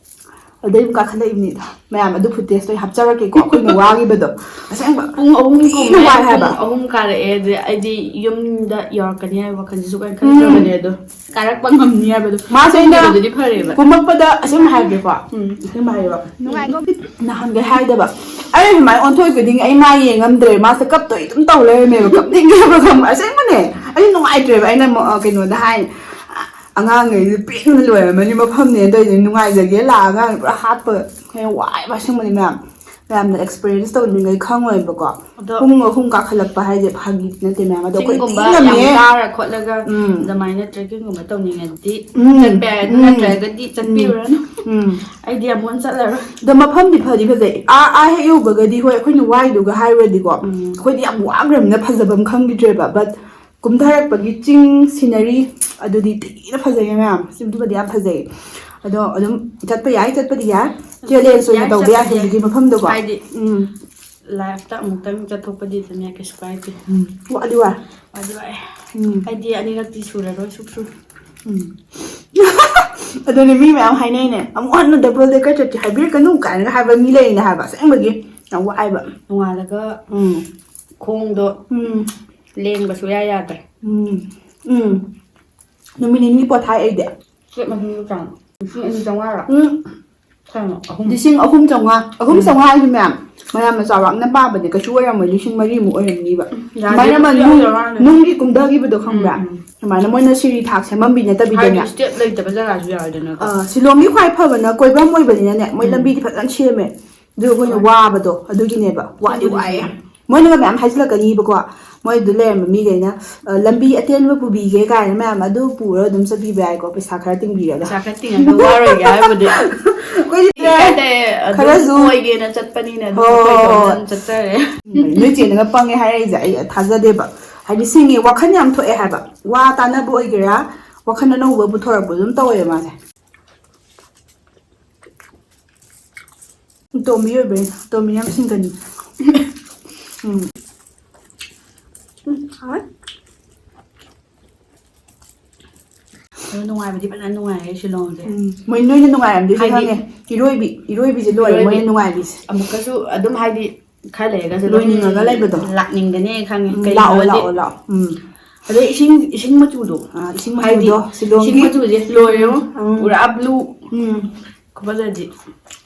ꯑꯗꯩ ꯑꯃꯨꯛ ꯀꯥꯈꯠꯂꯛꯏꯕꯅꯤꯗ꯫ ꯃꯌꯥꯝ ꯑꯗꯨ footageꯇꯣ ꯑꯩ ꯍꯥꯞꯆꯔꯛꯀꯦꯀꯣ, ꯑꯩꯈꯣꯏꯅ ꯋꯥꯈꯤꯕꯗꯣ꯫ ꯑꯁꯦꯡꯕ ꯄꯨꯡ ꯑꯍꯨꯝ ꯊꯤꯅ ꯀꯨꯝꯃꯦ, ꯋꯥꯏ ꯍꯥꯏꯕ꯫ ꯄꯨꯡ ꯑꯍꯨꯝ ꯀꯥꯔꯛꯑꯦ꯫ ꯑꯗꯨ ꯑꯩꯗꯤ ꯌꯨꯝꯗ ꯌꯧꯔꯛꯀꯅꯤ ꯍꯥꯏꯕ ꯋꯥꯈꯜꯁꯤꯁꯨ ꯀꯩꯝ ꯎꯝ꯫ ꯈꯟꯗꯕꯅꯦ꯫ ꯑꯗꯣ ꯀꯥꯔꯛꯄ ꯉꯝꯅꯤ ꯍꯥꯏꯕꯗꯣ ꯃꯥꯁꯦ ꯑꯩꯅ ꯈꯟꯕꯗꯗꯤ ꯐꯔꯦꯕ꯫ ꯀꯨꯝꯃꯛꯄꯗ ꯑꯁꯦꯡꯕ ꯍꯥꯏꯔꯒꯦꯀꯣ꯫ ꯎꯝ꯫ ꯑꯁꯦꯡꯕ ꯍꯥꯏꯔꯒꯦꯕ꯫ ꯅꯨꯡꯉꯥꯏꯀꯣ꯫ ꯅꯍꯥꯟꯒꯩ ꯍꯥꯏꯗꯕ꯫ ꯑꯩ ꯁꯨꯃꯥꯏꯅ ꯑꯣꯟꯊꯣꯛꯏ ꯈꯨꯗꯤꯡꯒꯤ ꯑꯩ ꯃꯥ ꯌꯦꯡꯉꯝꯗ꯭ꯔꯦ꯫ ꯃꯥꯁꯦ ꯀꯞꯇꯣꯏ ꯑꯗꯨꯝ ꯇꯧ ꯂꯩꯔꯝꯃꯦꯕ꯫ ꯀꯞꯅꯤꯡꯉꯦꯕ ꯈꯪꯕ꯭ꯔꯥ? ꯑꯁꯦꯡꯕꯅꯦ꯫ ꯑꯩ ꯅꯨꯡꯉꯥꯏꯇ꯭ꯔꯦꯕ꯫ ꯑꯩꯅ ꯃ-, ꯑ, ꯀꯩꯅꯣꯗ ꯍꯥꯏ, ꯑ, ꯑꯉꯥꯡꯈꯩꯗꯤ ꯄꯦꯟꯅ ꯂꯣꯏꯔꯝꯃꯅꯤ, ꯃꯐꯝꯅꯦꯅ ꯇꯧꯔꯤꯁꯦ, ꯅꯨꯡꯉꯥꯏꯖꯒꯦ ꯂꯥꯛꯑ ꯑꯉꯥꯡ ꯄꯨꯔꯥ ꯍꯥꯠꯄ꯫ ꯍꯦꯟꯅ ꯋꯥꯏꯕ ꯑꯁꯦꯡꯕꯅꯤ ꯃꯌꯥꯝ꯫ ꯃꯌꯥꯝꯅ ꯑꯦꯛꯁꯄꯤꯔꯤꯌꯦꯟꯁ ꯇꯧꯅꯤꯡꯉꯩ ꯈꯪꯉꯣꯏꯕꯀꯣ꯫ ꯑꯗꯣ ꯄꯨꯡ ꯑꯍꯨꯝ ꯀꯥꯈꯠꯂꯛꯄ ꯍꯥꯏꯁꯦ ꯐꯥꯒꯤ ꯅꯠꯇꯦ ꯃꯌꯥꯝ꯫ ꯑꯗꯣ ꯑꯩꯈꯣꯏ ꯆꯤꯡꯒꯨꯝꯕ ꯊꯤ ꯌꯥꯝ ꯉꯝꯃꯤꯍꯦ꯫ ꯀꯥꯔ ꯈꯣꯠꯂꯒ ꯎꯝ꯫ ꯑꯗꯨꯃꯥꯏꯅ ꯇ꯭ꯔꯦꯛꯀꯤꯡꯒꯨꯝꯕ ꯇꯧꯅꯤꯡꯉꯗꯤ ꯎꯝ, ꯆꯠꯄ ꯌꯥꯏ, ꯑꯗꯨ ꯎꯝ, ꯅꯠꯇ꯭ꯔꯒꯗꯤ ꯎꯝ꯫ ꯆꯠꯄꯤꯔꯨꯔꯅꯨ꯫ ꯎꯝ꯫ ꯑꯩꯗꯤ ꯑꯃꯨꯛ ꯍꯟꯅ ꯆꯠꯂꯔꯣꯏ꯫ ꯑꯗꯣ ꯃꯐꯝꯗꯤ ꯐꯗꯤ ꯐꯖꯩ꯫ ꯑꯥ ꯑꯥ ꯍꯦꯛ ꯌꯧꯕꯒꯗꯤ ꯍꯣꯏ ꯑꯩꯈꯣꯏꯅ ꯋꯥꯏꯗꯨꯒ ꯍꯥꯏꯔꯨꯔꯗꯤꯀꯣ, ꯎꯝ꯫ ꯑꯩꯈꯣꯏꯗꯤ ꯌꯥꯝ ꯋꯥꯈ꯭ꯔꯕꯅꯤꯅ ꯐꯖꯕ ꯑꯃ ꯈꯪꯈꯤꯗ꯭ꯔꯦꯕ꯫ ꯕꯠ ꯀꯨꯝꯊꯔꯛꯄꯒꯤ ꯆꯤꯡ ꯁꯤꯅꯔꯤ ꯑꯗꯨꯗꯤ ꯊꯤꯅ ꯐꯖꯩꯌꯦ ꯃꯌꯥꯝ꯫ ꯁꯤꯗꯨꯃꯗꯤ ꯌꯥꯝ ꯐꯖꯩ꯫ ꯑꯗꯣ ꯑꯗꯨꯝ ꯆꯠꯄ ꯌꯥꯏ, ꯆꯠꯄꯗꯤ ꯌꯥꯏ꯫ ꯆꯦꯂꯦꯟꯖ ꯑꯣꯏꯅ ꯌꯥꯏ, ꯇꯧꯕ ꯌꯥꯏ ꯆꯠꯄꯗꯤ ꯌꯥꯏ꯫ ꯍꯧꯖꯤꯛꯀꯤ ꯃꯐꯝꯗꯀꯣ꯫ ꯍꯥꯏꯗꯤ ꯎꯝ꯫ ꯂꯥꯏꯐꯇ ꯑꯃꯨꯛꯇꯪ ꯆꯠꯊꯣꯛꯄꯗꯤ ꯑꯗꯨꯝ ꯌꯥꯏ, ꯀꯩꯁꯨ ꯀꯥꯏꯗꯦ꯫ ꯎꯝ꯫ ꯋꯥꯗꯤ ꯋꯥꯏ꯫ ꯋꯥꯗꯤ ꯋꯥꯏ꯫ ꯎꯝ꯫ ꯑꯩꯗꯤ ꯑꯅꯤꯔꯛꯇꯤ ꯁꯨꯔꯔꯣꯏ ꯁꯨꯛꯁꯨ꯫ ꯎꯝ꯫ ꯑꯗꯨꯅꯦ ꯃꯤ ꯃꯌꯥꯝ ꯍꯥꯏꯅꯩꯅꯦ, "ꯑꯃꯨꯛ ꯍꯟꯅ ꯗꯕꯜ ꯗꯦꯀꯔ ꯆꯠꯀꯦ ꯍꯥꯏꯕꯤꯔꯛꯀꯅꯨ" ꯀꯥꯏꯅꯒ ꯍꯥꯏꯕ ꯃꯤ ꯂꯩꯔꯤꯅꯦ ꯍꯥꯏꯕ, ꯑꯁꯦꯡꯕꯒꯤ ꯌꯥꯝ ꯋꯥꯏꯕ꯫ ꯅꯣꯡꯉꯥꯜꯂꯒ ꯎꯝ꯫ ꯈꯣꯡꯗꯣ ꯎꯝ꯫ ꯂꯦꯡꯕ ꯁꯨꯌꯥ ꯌꯥꯗ꯭ꯔꯦ꯫ ꯎꯝ꯫ ꯎꯝ꯫ ꯅꯨꯃꯤꯠ ꯅꯤꯅꯤ ꯄꯣꯊꯥꯏ ꯑꯩꯗꯤ꯫ ꯀꯦꯞ ꯃꯁꯤꯡꯗꯣ ꯀꯌꯥꯅꯣ? ꯂꯤꯁꯤꯡ ꯑꯅꯤ ꯆꯥꯝꯃꯉꯥꯔꯣ? ꯎꯝ꯫ ꯀꯌꯥꯅꯣ? ꯑꯍꯨꯝ? ꯂꯤꯁꯤꯡ ꯑꯍꯨꯝ ꯆꯥꯝꯃꯉꯥ꯫ ꯑꯍꯨꯝ ꯎꯝ꯫ ꯆꯥꯝꯃꯉꯥ ꯍꯥꯏꯁꯦ ꯃꯌꯥꯝ, ꯃꯌꯥꯝꯅ ꯆꯥꯎꯔꯥꯛꯅ ꯄꯥꯕꯗꯤ ꯀꯩꯁꯨ ꯑꯣꯏꯔꯝꯃꯣꯏ, ꯂꯤꯁꯤꯡ ꯃꯔꯤꯃꯨꯛ ꯑꯣꯏꯔꯝꯅꯤꯕ꯫ ꯌꯥꯗꯦ, ꯑꯗꯨꯃꯥꯏꯅ ꯑꯃ ꯀꯩꯁꯨ ꯅꯨꯡ-, ꯌꯥꯎꯗꯕ ꯋꯥꯅꯦ꯫ ꯅꯨꯡꯒꯤ ꯀꯨꯝꯊꯈꯤꯕꯗꯣ ꯈꯪꯕ꯭ꯔꯥ? ꯎꯝ, ꯎꯝ꯫ ꯑꯗꯨꯃꯥꯏꯅ ꯃꯣꯏꯅ ꯁꯤꯔꯤ ꯊꯥꯛ ꯁꯦꯝꯃꯝꯕꯤ ꯅꯠꯇꯕꯤꯗꯅꯦ꯫ ꯍꯥꯏꯗꯤ ꯁ꯭ꯇꯦꯞ ꯂꯩꯇꯕ ꯖꯒꯥꯁꯨ ꯌꯥꯎꯋꯦꯗꯅꯀꯣ꯫ ꯑ, ꯁꯤꯂꯣꯡꯒꯤ ꯈ꯭ꯋꯥꯏ ꯐꯕꯅ ꯀꯣꯏꯐꯝ ꯑꯣꯏꯕꯅꯤꯅꯅꯦ, ꯃꯣꯏ ꯎꯝ꯫ ꯂꯝꯕꯤꯗꯤ ꯐꯖꯅ ꯁꯦꯝꯃꯦ꯫ ꯑꯗꯨ ꯑꯩꯈꯣꯏꯅ ꯍꯣꯏ꯫ ꯋꯥꯕꯗꯣ ꯑꯗꯨꯒꯤꯅꯦꯕ, ꯋꯥꯗꯤ ꯁꯦꯝꯕꯨꯗꯤ ꯋꯥꯏꯌꯦ꯫ ꯁꯦꯝꯃꯦ꯫ ꯃꯣꯏꯅꯒ ꯃꯌꯥꯝ ꯍꯥꯏꯖꯤꯜꯂꯛꯀꯅꯤꯕꯀꯣ, ꯃꯣꯏ ꯑꯗꯨ ꯂꯩꯔꯝꯕ ꯃꯤꯈꯩꯅ, "ꯑ, ꯂꯝꯕꯤ ꯑꯇꯦꯟꯕ ꯄꯨꯕꯤꯒꯦ" ꯀꯥꯏꯅ ꯃꯌꯥꯝ ꯑꯗꯨ ꯄꯨꯔꯒ ꯑꯗꯨꯝ ꯆꯠꯄꯤꯕ ꯌꯥꯏꯀꯣ, ꯄꯩꯁꯥ ꯈꯔ ꯇꯤꯡꯕꯤꯔꯒ꯫ ꯄꯩꯁꯥ ꯈꯔ ꯇꯤꯡꯉꯒ ꯋꯥꯔꯣꯏꯒꯦ ꯍꯥꯏꯕꯨꯗꯤ꯫ ꯑꯩꯈꯣꯏꯗꯤ ꯀꯩ ꯍꯥꯏꯇꯥꯔꯦ, ꯑꯗꯨꯝ ꯈꯔꯁꯨ ꯀꯣꯏꯒꯦꯅ ꯆꯠꯄꯅꯤꯅ ꯑꯗꯨꯝ ꯍꯣꯏ, ꯑꯩꯈꯣꯏ ꯍꯣꯏ, ꯏꯇꯣꯝꯇ ꯍꯣꯏ꯫ ꯑꯗꯨꯝ ꯆꯠꯆꯔꯦ꯫ ꯎꯝ, ꯅꯣꯏ ꯆꯦꯅꯒ ꯄꯪꯉꯦ ꯍꯥꯏꯔꯛꯏꯁꯦ ꯑꯩ ꯊꯥꯖꯗꯦꯕ꯫ ꯍꯥꯏꯗꯤ ꯁꯤꯡꯉꯦ, ꯋꯥꯈꯜ ꯌꯥꯝ ꯊꯣꯛꯑꯦ ꯍꯥꯏꯕ꯫ ꯋꯥ ꯇꯥꯅꯕ ꯑꯣꯏꯒꯦꯔꯥ, ꯋꯥꯈꯜ ꯑꯅꯧꯕ ꯄꯨꯊꯣꯔꯛꯄ ꯑꯗꯨꯝ ꯇꯧꯋꯦ ꯃꯥꯁꯦ꯫ ꯇꯣꯝꯕꯤ ꯑꯣꯏꯕꯩ, ꯇꯣꯝꯕꯤ ꯌꯥꯝ ꯁꯤꯡꯒꯅꯤ꯫ ꯎꯝ꯫ ꯎꯝ, ꯍꯥꯎꯋꯦ꯫ ꯑꯗꯣ ꯅꯨꯡꯉꯥꯏꯕꯗꯤ ꯐꯖꯅ ꯅꯨꯡꯉꯥꯏꯔꯦ ꯁꯤꯂꯣꯡꯁꯦ꯫ ꯎꯝ, ꯃꯣꯏ ꯅꯣꯏꯅ ꯅꯨꯡꯉꯥꯏꯔꯝꯗꯣꯏꯁꯦ ꯍꯥꯏꯗꯤ ꯈꯪꯉꯦ꯫ ꯏꯔꯣꯏꯕꯤ, ꯏꯔꯣꯏꯕꯤꯁꯦ ꯂꯣꯏꯔꯦ ꯏꯔꯣꯏꯕꯤ꯫ ꯃꯣꯏꯅ ꯅꯨꯡꯉꯥꯏꯕꯤꯁꯦ꯫ ꯑꯃꯨꯛꯀꯁꯨ ꯑꯗꯨꯝ ꯍꯥꯏꯗꯤ ꯈꯔ ꯂꯩꯔꯒꯁꯨ ꯑꯗꯨꯝ ꯂꯣꯏꯅꯤꯡꯉꯒ ꯂꯩꯕꯗꯣ꯫ ꯂꯥꯛꯅꯤꯡꯒꯅꯤ ꯈꯪꯉꯦ꯫ ꯎꯝ, ꯀꯩꯒꯤꯅꯣ ꯂꯥꯛꯑꯣ, ꯍꯥꯏꯗꯤ ꯂꯥꯛꯑꯣ, ꯂꯥꯛꯑꯣ꯫ ꯎꯝ꯫ ꯑꯗꯩ ꯏꯁꯤꯡ, ꯏꯁꯤꯡ ꯃꯆꯨꯗꯣ꯫ ꯑꯥ, ꯏꯁꯤꯡ ꯍꯥꯏꯗꯤ ꯃꯆꯨꯗꯣ, ꯁꯤꯂꯣꯡꯒꯤ꯫ ꯏꯁꯤꯡ ꯃꯆꯨꯁꯦ ꯂꯣꯏꯔꯦꯉꯣ꯫ ꯎꯝ꯫ ꯄꯨꯔꯥ ꯕ꯭ꯂꯨ꯫ ꯎꯝ꯫ ꯈꯨꯐꯖꯗꯤ꯫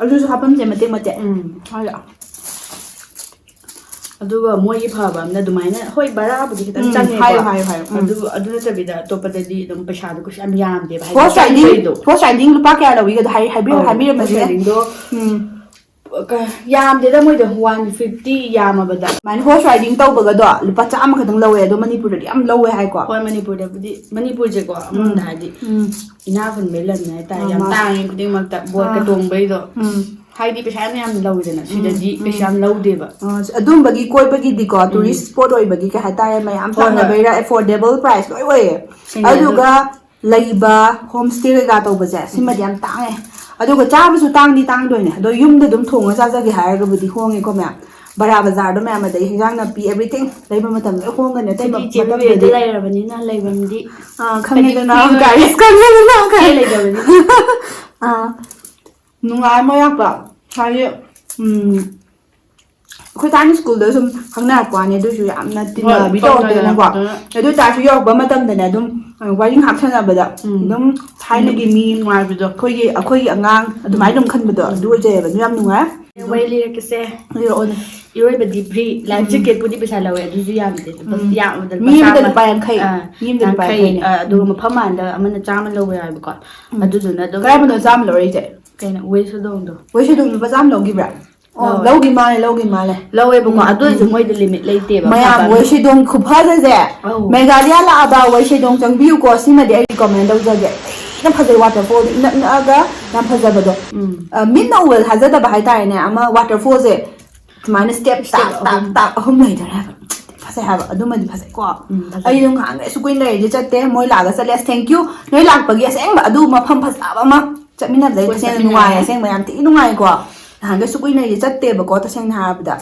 ꯑꯗꯨꯁꯨ ꯍꯥꯄꯝꯁꯦ ꯃꯇꯦꯛ ꯃꯇꯦꯛ꯫ ꯎꯝ꯫ ꯍꯥꯏꯗꯤ꯫ ꯑꯗꯨꯒ ꯃꯣꯏꯒꯤ ꯐꯕ ꯑꯃꯅ ꯑꯗꯨꯃꯥꯏꯅ, ꯍꯣꯏ, ꯚꯔꯥꯕꯨꯗꯤ ꯈꯤꯇꯪ ꯎꯝ, ꯆꯪꯉꯦꯀꯣ꯫ ꯍꯥꯏꯌꯨ, ꯍꯥꯏꯌꯨ, ꯍꯥꯏꯌꯨ, ꯎꯝ꯫ ꯑꯗꯨ ꯑꯗꯨ ꯅꯠꯇꯕꯤꯗ ꯑꯇꯣꯞꯄꯗꯗꯤ ꯑꯗꯨꯝ ꯄꯩꯁꯥꯗꯣ ꯀꯩꯁꯨ ꯌꯥꯝ ꯌꯥꯝꯗꯦꯕ, ꯍꯥꯏꯗꯤ Horse riding, ꯆꯪꯕꯩꯗꯣ꯫ Horse riding ꯂꯨꯄꯥ ꯀꯌꯥ ꯂꯧꯏꯒꯦꯗꯣ ꯍꯥꯏ-, ꯍꯥꯏꯕꯤꯔꯣ, ꯑꯧ, ꯍꯥꯏꯕꯤꯔꯝꯃꯁꯦ꯫ Horse ridingꯗꯣ ꯎꯝ꯫ ꯀ-, ꯌꯥꯝꯗꯦꯗ, ꯃꯣꯏꯗꯣ one fifty ꯌꯥꯝꯃꯕꯗ꯫ ꯑꯗꯨꯃꯥꯏꯅ horse riding ꯇꯧꯕꯒꯗꯣ ꯂꯨꯄꯥ ꯆꯥꯝꯃ ꯈꯛꯇꯪ ꯂꯧꯋꯦ, ꯑꯗꯣ ꯃꯅꯤꯄꯨꯔꯗꯗꯤ ꯌꯥꯝ ꯂꯧꯋꯦ ꯍꯥꯏꯀꯣ꯫ ꯍꯣꯏ, ꯃꯅꯤꯄꯨꯔꯗꯕꯨꯗꯤ, ꯃꯅꯤꯄꯨꯔꯁꯦꯀꯣ ꯑꯃꯔꯣꯝꯗ ꯍꯥꯏꯗꯤ ꯎꯝ꯫ ꯏꯅꯥ ꯈꯨꯟꯕꯩ ꯂꯝꯅꯦ ꯍꯥꯏꯇꯥꯔꯦ, ꯑꯥ, ꯌꯥꯝ ꯃꯥ-, ꯇꯥꯡꯉꯦ ꯈꯨꯗꯤꯡꯃꯛꯇ, ꯕꯣꯠꯀ ꯑꯥ꯫ ꯇꯣꯡꯕꯩꯗꯣ꯫ ꯎꯝ꯫ ꯍꯥꯏꯗꯤ ꯄꯩꯁꯥ ꯌꯥꯝ ꯌꯥꯝ ꯂꯧꯋꯤꯗꯅ, ꯁꯤꯗꯗꯤ ꯎꯝ꯫ ꯀꯩꯁꯨ ꯌꯥꯝ ꯂꯧꯗꯦꯕ꯫ ꯑ, ꯑꯗꯨꯝꯕꯒꯤ ꯀꯣꯏꯕꯒꯤꯗꯤꯀꯣ, tourist spot ꯑꯣꯏꯕꯒꯤ ꯀꯩ ꯍꯥꯏꯇꯥꯔꯦ, ꯃꯌꯥꯝ ꯍꯣꯏ, ꯍꯣꯏ꯫ ꯄꯥꯝꯅꯕꯩꯔꯥ affordable price ꯂꯣꯏ ꯑꯣꯏꯌꯦ꯫ ꯁꯤꯅꯦ ꯑꯗꯨ- ꯑꯗꯨꯒ ꯂꯩꯕ, home stay ꯀꯩꯀꯥ ꯇꯧꯕꯁꯦ, ꯁꯤꯃꯗꯤ ꯌꯥꯝ ꯇꯥꯡꯉꯦ꯫ ꯑꯗꯨꯒ ꯆꯥꯕꯁꯨ ꯇꯥꯡꯗꯤ ꯇꯥꯡꯗꯣꯏꯅꯦ꯫ ꯑꯗꯣ ꯌꯨꯝꯗ ꯑꯗꯨꯝ ꯊꯣꯡꯉ ꯆꯥꯖꯒꯦ ꯍꯥꯏꯔꯒꯕꯨꯗꯤ ꯍꯣꯡꯉꯦꯀꯣ ꯃꯌꯥꯝ꯫ ꯕꯔꯥ ꯕꯖꯥꯔꯗꯣ ꯃꯌꯥꯝ, ꯑꯗꯩ ꯍꯤꯟꯖꯥꯡ ꯅꯥꯄꯤ, everything ꯂꯩꯕ ꯃꯇꯝꯗ ꯂꯣꯏ ꯍꯣꯡꯒꯅꯤ꯫ ꯑꯇꯩ ꯁꯤꯗꯤ ꯃ-, ꯆꯦ ꯕꯦꯕꯦꯗ ꯃꯇꯝꯗꯗꯤ ꯂꯩꯔꯕꯅꯤꯅ ꯂꯩꯐꯝꯗꯤ ꯑꯥ, ꯈꯪꯉꯦꯗꯅ, ꯍꯥꯏꯗꯤ free guys, ꯑꯣꯏꯔꯦ꯫ ꯈꯪꯉꯦꯗꯅ, ꯆꯦ guys꯫ ꯂꯩꯇꯕꯅꯤꯅ꯫ ꯑꯥ, ꯅꯨꯡꯉꯥꯏ ꯑꯃ ꯌꯥꯝꯕ ꯍꯥꯏꯗꯤ, ꯎꯝ, ꯑꯩꯈꯣꯏ ꯊꯥꯏꯅ schoolꯗ ꯁꯨꯝ ꯈꯪꯅꯔꯛꯄ ꯋꯥꯅꯤ, ꯑꯗꯨꯁꯨ ꯌꯥꯝꯅ ꯇꯤꯟꯅꯕꯤ ꯍꯣꯏ, ꯇꯧꯔꯛꯇꯦꯅꯀꯣ꯫ ꯈꯪꯅꯔꯛꯄꯗꯨꯅ꯫ ꯑꯗꯨ ꯑꯣꯏꯇꯥꯔꯁꯨ ꯌꯧꯔꯛꯄ ꯃꯇꯝꯗꯅꯦ ꯑꯗꯨꯝ, ꯑ, ꯋꯥꯔꯤ ꯉꯥꯏꯍꯥꯛ ꯁꯥꯟꯅꯕꯗ ꯎꯝ꯫ ꯑꯗꯨꯝ ꯊꯥꯏꯅꯒꯤ ꯃꯤ, ꯅꯨꯡꯉꯥꯏꯕꯗꯣ꯫ ꯑꯩꯈꯣꯏꯒꯤ, ꯑꯩꯈꯣꯏꯒꯤ ꯑꯉꯥꯡ ꯑꯗꯨꯃꯥꯏꯅ ꯑꯗꯨꯝ ꯈꯟꯕꯗꯣ ꯑꯗꯨ ꯑꯣꯏꯖꯩꯌꯦꯕ꯫ ꯑꯗꯨ ꯌꯥꯝ ꯅꯨꯡꯉꯥꯏ꯫ ꯋꯥꯔꯤ ꯂꯤꯔꯛꯀꯦꯁꯦ꯫ ꯂꯤꯔꯛꯑꯣꯅꯦ꯫ ꯏꯔꯣꯏꯕꯗꯤ free, life jacketꯄꯨꯗꯤ ꯄꯩꯁꯥ ꯂꯧꯋꯦ, ꯑꯗꯨꯁꯨ ꯌꯥꯝꯗꯦ꯫ ꯂꯨꯄꯥ ꯎꯝ꯫ ꯌꯥꯝꯕꯗ ꯃꯤ ꯑꯃꯗ ꯆꯥꯝꯃ꯫ ꯂꯨꯄꯥ ꯌꯥꯡꯈꯩ꯫ ꯑꯥ, ꯃꯤ ꯑꯃꯗ ꯂꯨꯄꯥ ꯌꯥꯡꯈꯩ, ꯌꯥꯡꯈꯩꯅꯦ꯫ ꯑꯥ, ꯑꯗꯨꯒ ꯎꯝ꯫ ꯃꯐꯝ ꯑꯃꯗ ꯑꯃꯅ ꯆꯥꯝꯃ ꯂꯧꯕ ꯌꯥꯎꯋꯦꯕꯀꯣ꯫ ꯎꯝ꯫ ꯑꯗꯨꯗꯨꯅ ꯑꯗꯨꯝ ꯀꯔꯝꯕꯅꯣ ꯆꯥꯝꯃ ꯂꯧꯔꯛꯏꯁꯦ? ꯀꯩꯅꯣ, ꯋꯦꯁ ꯁꯣꯗꯣꯡꯗꯣ꯫ ꯋꯦꯁ ꯁꯣꯗꯣꯡ ꯂꯨꯄꯥ ꯆꯥꯝꯃ ꯂꯧꯈꯤꯕ꯭ꯔꯥ? ꯑꯣ, ꯂꯧꯋꯦ꯫ ꯂꯧꯈꯤ ꯃꯥꯜꯂꯦ, ꯂꯧꯈꯤ ꯃꯥꯜꯂꯦ꯫ ꯂꯧꯋꯦꯕꯀꯣ, ꯎꯝ, ꯑꯗꯨ ꯎꯝ, ꯑꯣꯏꯔꯁꯨ ꯎꯝ꯫ ꯃꯣꯏꯗ limit ꯂꯩꯇꯦꯕ꯫ ꯃꯌꯥꯝ, ꯐꯕ ꯑꯃ꯫ ꯋꯦꯁ ꯁꯣꯗꯣꯡ ꯈꯨꯐꯖꯁꯦ꯫ ꯑꯧ꯫ ꯃꯦꯘꯥꯂꯌꯥ ꯂꯥꯛꯑꯕ ꯋꯦꯁ ꯁꯣꯗꯣꯡ ꯆꯪꯕꯤꯌꯨꯀꯣ, ꯁꯤꯃꯗꯤ ꯑꯩ recommend ꯇꯧꯖꯒꯦ꯫ ꯊꯤꯅ ꯐꯖꯩ, waterfallꯗꯣ ꯏꯅꯛ ꯅꯛꯑꯒ ꯌꯥꯝ ꯐꯖꯕꯗꯣ꯫ ꯎꯝ꯫ ꯑ, ꯃꯤꯠꯅ ꯎꯕꯗ ꯊꯥꯖꯗꯕ ꯍꯥꯏꯇꯥꯔꯦꯅꯦ, ꯑꯃ waterfallꯁꯦ ꯁꯨꯃꯥꯏꯅ step Step ꯇꯥꯛ, ꯇꯥꯛ, ꯑꯍꯨꯝ꯫ ꯇꯥꯛ ꯑꯍꯨꯝ ꯂꯩꯗꯣꯏꯅꯦ ꯍꯥꯏꯕ꯫ ꯐꯖꯩ ꯍꯥꯏꯕ, ꯑꯗꯨꯃꯗꯤ ꯐꯖꯩꯀꯣ꯫ ꯎꯝ, ꯐꯖꯩ꯫ ꯑꯩ ꯑꯗꯨꯝ ꯉꯍꯥꯟꯈꯩ ꯑꯁꯨꯛ ꯀꯨꯏꯅ ꯂꯩꯔꯗꯤ ꯆꯠꯇꯦ, ꯃꯣꯏ ꯂꯥꯛꯑꯒ ꯆꯠꯂꯦ꯫ ꯑꯁ, thank you, ꯅꯣꯏ ꯂꯥꯛꯄꯒꯤ ꯑꯁꯦꯡꯕ ꯑꯗꯨ ꯃꯐꯝ ꯐꯖꯕ ꯑꯃ ꯆꯠꯃꯤꯟꯅꯕꯗ ꯑꯩ ꯀꯣꯏ ꯇꯁꯦꯡꯅ ꯆꯠꯃꯤꯟꯅꯔꯦ꯫ ꯅꯨꯡꯉꯥꯏ, ꯑꯁꯦꯡꯕ ꯌꯥꯝ ꯊꯤ ꯅꯨꯡꯉꯥꯏꯀꯣ꯫ ꯅꯍꯥꯟꯈꯩ ꯑꯁꯨꯛ ꯀꯨꯏꯅ ꯂꯩꯔꯗꯤ ꯆꯠꯇꯦꯕꯀꯣ, ꯇꯁꯦꯡꯅ ꯍꯥꯏꯔꯕꯗ꯫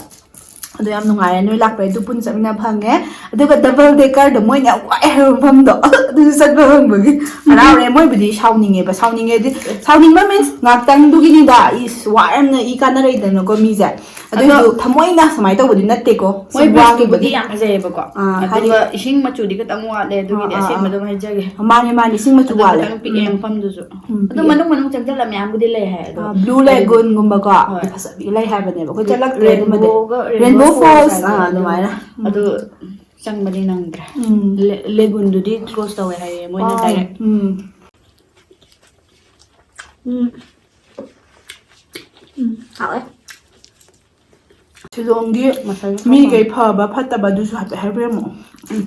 ꯑꯗꯣ ꯌꯥꯝ ꯅꯨꯡꯉꯥꯏꯔꯦ, ꯅꯣꯏ ꯂꯥꯛꯄꯩ ꯑꯗꯨ ꯄꯨꯟꯅ ꯆꯠꯃꯤꯟꯅ ꯐꯪꯉꯦ꯫ ꯑꯗꯨꯒ double deckerꯗꯣ ꯃꯣꯏꯅ ꯌꯥꯝ ꯋꯥꯏ ꯍꯥꯏꯕ ꯃꯐꯝꯗꯣ ꯑꯗꯨꯁꯨ ꯆꯠꯄ ꯐꯪꯕꯒꯤ ꯍꯔꯥꯎꯔꯦ꯫ ꯃꯣꯏꯕꯨꯗꯤ ꯁꯥꯎꯅꯤꯡꯉꯦꯕ, ꯁꯥꯎꯅꯤꯡꯉꯦꯗꯤ, ꯁꯥꯎꯅꯤꯡꯕ means ꯉꯥꯛꯇꯪꯗꯨꯒꯤꯅꯤꯗ, ꯏꯁ, ꯋꯥꯔꯝꯅ ꯏ ꯀꯥꯟꯅꯔꯛꯏꯗꯅꯀꯣ ꯃꯤꯁꯦ꯫ ꯑꯗꯨꯏꯁꯨ ꯑꯗꯣ ꯊꯃꯣꯏꯅ ꯁꯨꯃꯥꯏꯅ ꯇꯧꯕꯗꯤ ꯅꯠꯇꯦꯀꯣ, ꯁꯨꯝ ꯃꯣꯏ bridgeꯇꯨꯕꯨꯗꯤ ꯋꯥꯈꯤꯕꯒꯤ꯫ ꯌꯥꯝ ꯐꯖꯩꯌꯦꯕꯀꯣ꯫ ꯑꯥ, ꯑꯗꯨꯒ ꯍꯥꯏꯗꯤ ꯏꯁꯤꯡ ꯃꯆꯨꯗꯤ ꯈꯤꯇꯪ ꯋꯥꯠꯂꯦ, ꯑꯗꯨꯒꯤꯗꯤ ꯑꯥ, ꯑꯥ, ꯑꯁꯦꯡꯕ ꯑꯥ꯫ ꯑꯗꯨꯝ ꯍꯥꯏꯖꯒꯦ꯫ ꯃꯥꯅꯦ, ꯃꯥꯅꯦ, ꯏꯁꯤꯡ ꯃꯆꯨ ꯑꯗꯨ ꯋꯥꯠꯂꯦ꯫ ꯈꯤꯇꯪ ꯄꯤꯛꯑꯦ ꯎꯝ꯫ ꯃꯐꯝꯗꯨꯁꯨ꯫ ꯎꯝ, ꯑꯗꯨ ꯄꯤꯛꯑꯦ꯫ ꯃꯅꯨꯡ ꯃꯅꯨꯡ ꯆꯪꯁꯤꯜꯂ ꯃꯌꯥꯝꯕꯨꯗꯤ ꯂꯩ ꯍꯥꯏ, ꯑꯗꯣ ꯑꯥ, blue lagoonꯒꯨꯝꯕꯀꯣ, ꯍꯣꯏ꯫ ꯐꯖꯕꯤ ꯂꯩ ꯍꯥꯏꯕꯅꯦꯕ꯫ ꯑꯩꯈꯣꯏ ꯆꯠꯂꯛꯇ꯭ꯔꯦ ꯑꯗꯨꯃꯗꯤ꯫ Falls, ꯑꯥ, ꯑꯗꯨꯃꯥꯏꯅ꯫ ꯑꯗꯨ ꯆꯪꯕꯗꯤ ꯅꯪꯗ꯭ꯔꯦ꯫ ꯎꯝ꯫ ꯂꯦ-, ꯂꯦꯒꯨꯟꯗꯨꯗꯤ close ꯇꯧꯋꯦ ꯍꯥꯏꯌꯦ ꯃꯣꯏꯅ꯫ ꯑꯥ, direct꯫ ꯎꯝ꯫ ꯎꯝ꯫ ꯎꯝ, ꯍꯥꯎꯋꯦ꯫ ꯁꯤꯂꯣꯡꯒꯤ ꯃꯁꯜ ꯃꯤꯈꯩ ꯐꯕ ꯐꯠꯇꯕ ꯑꯗꯨꯁꯨ ꯍꯥꯏꯐꯦꯠ ꯍꯥꯏꯕꯤꯔꯝꯃꯣ꯫ ꯎꯝ꯫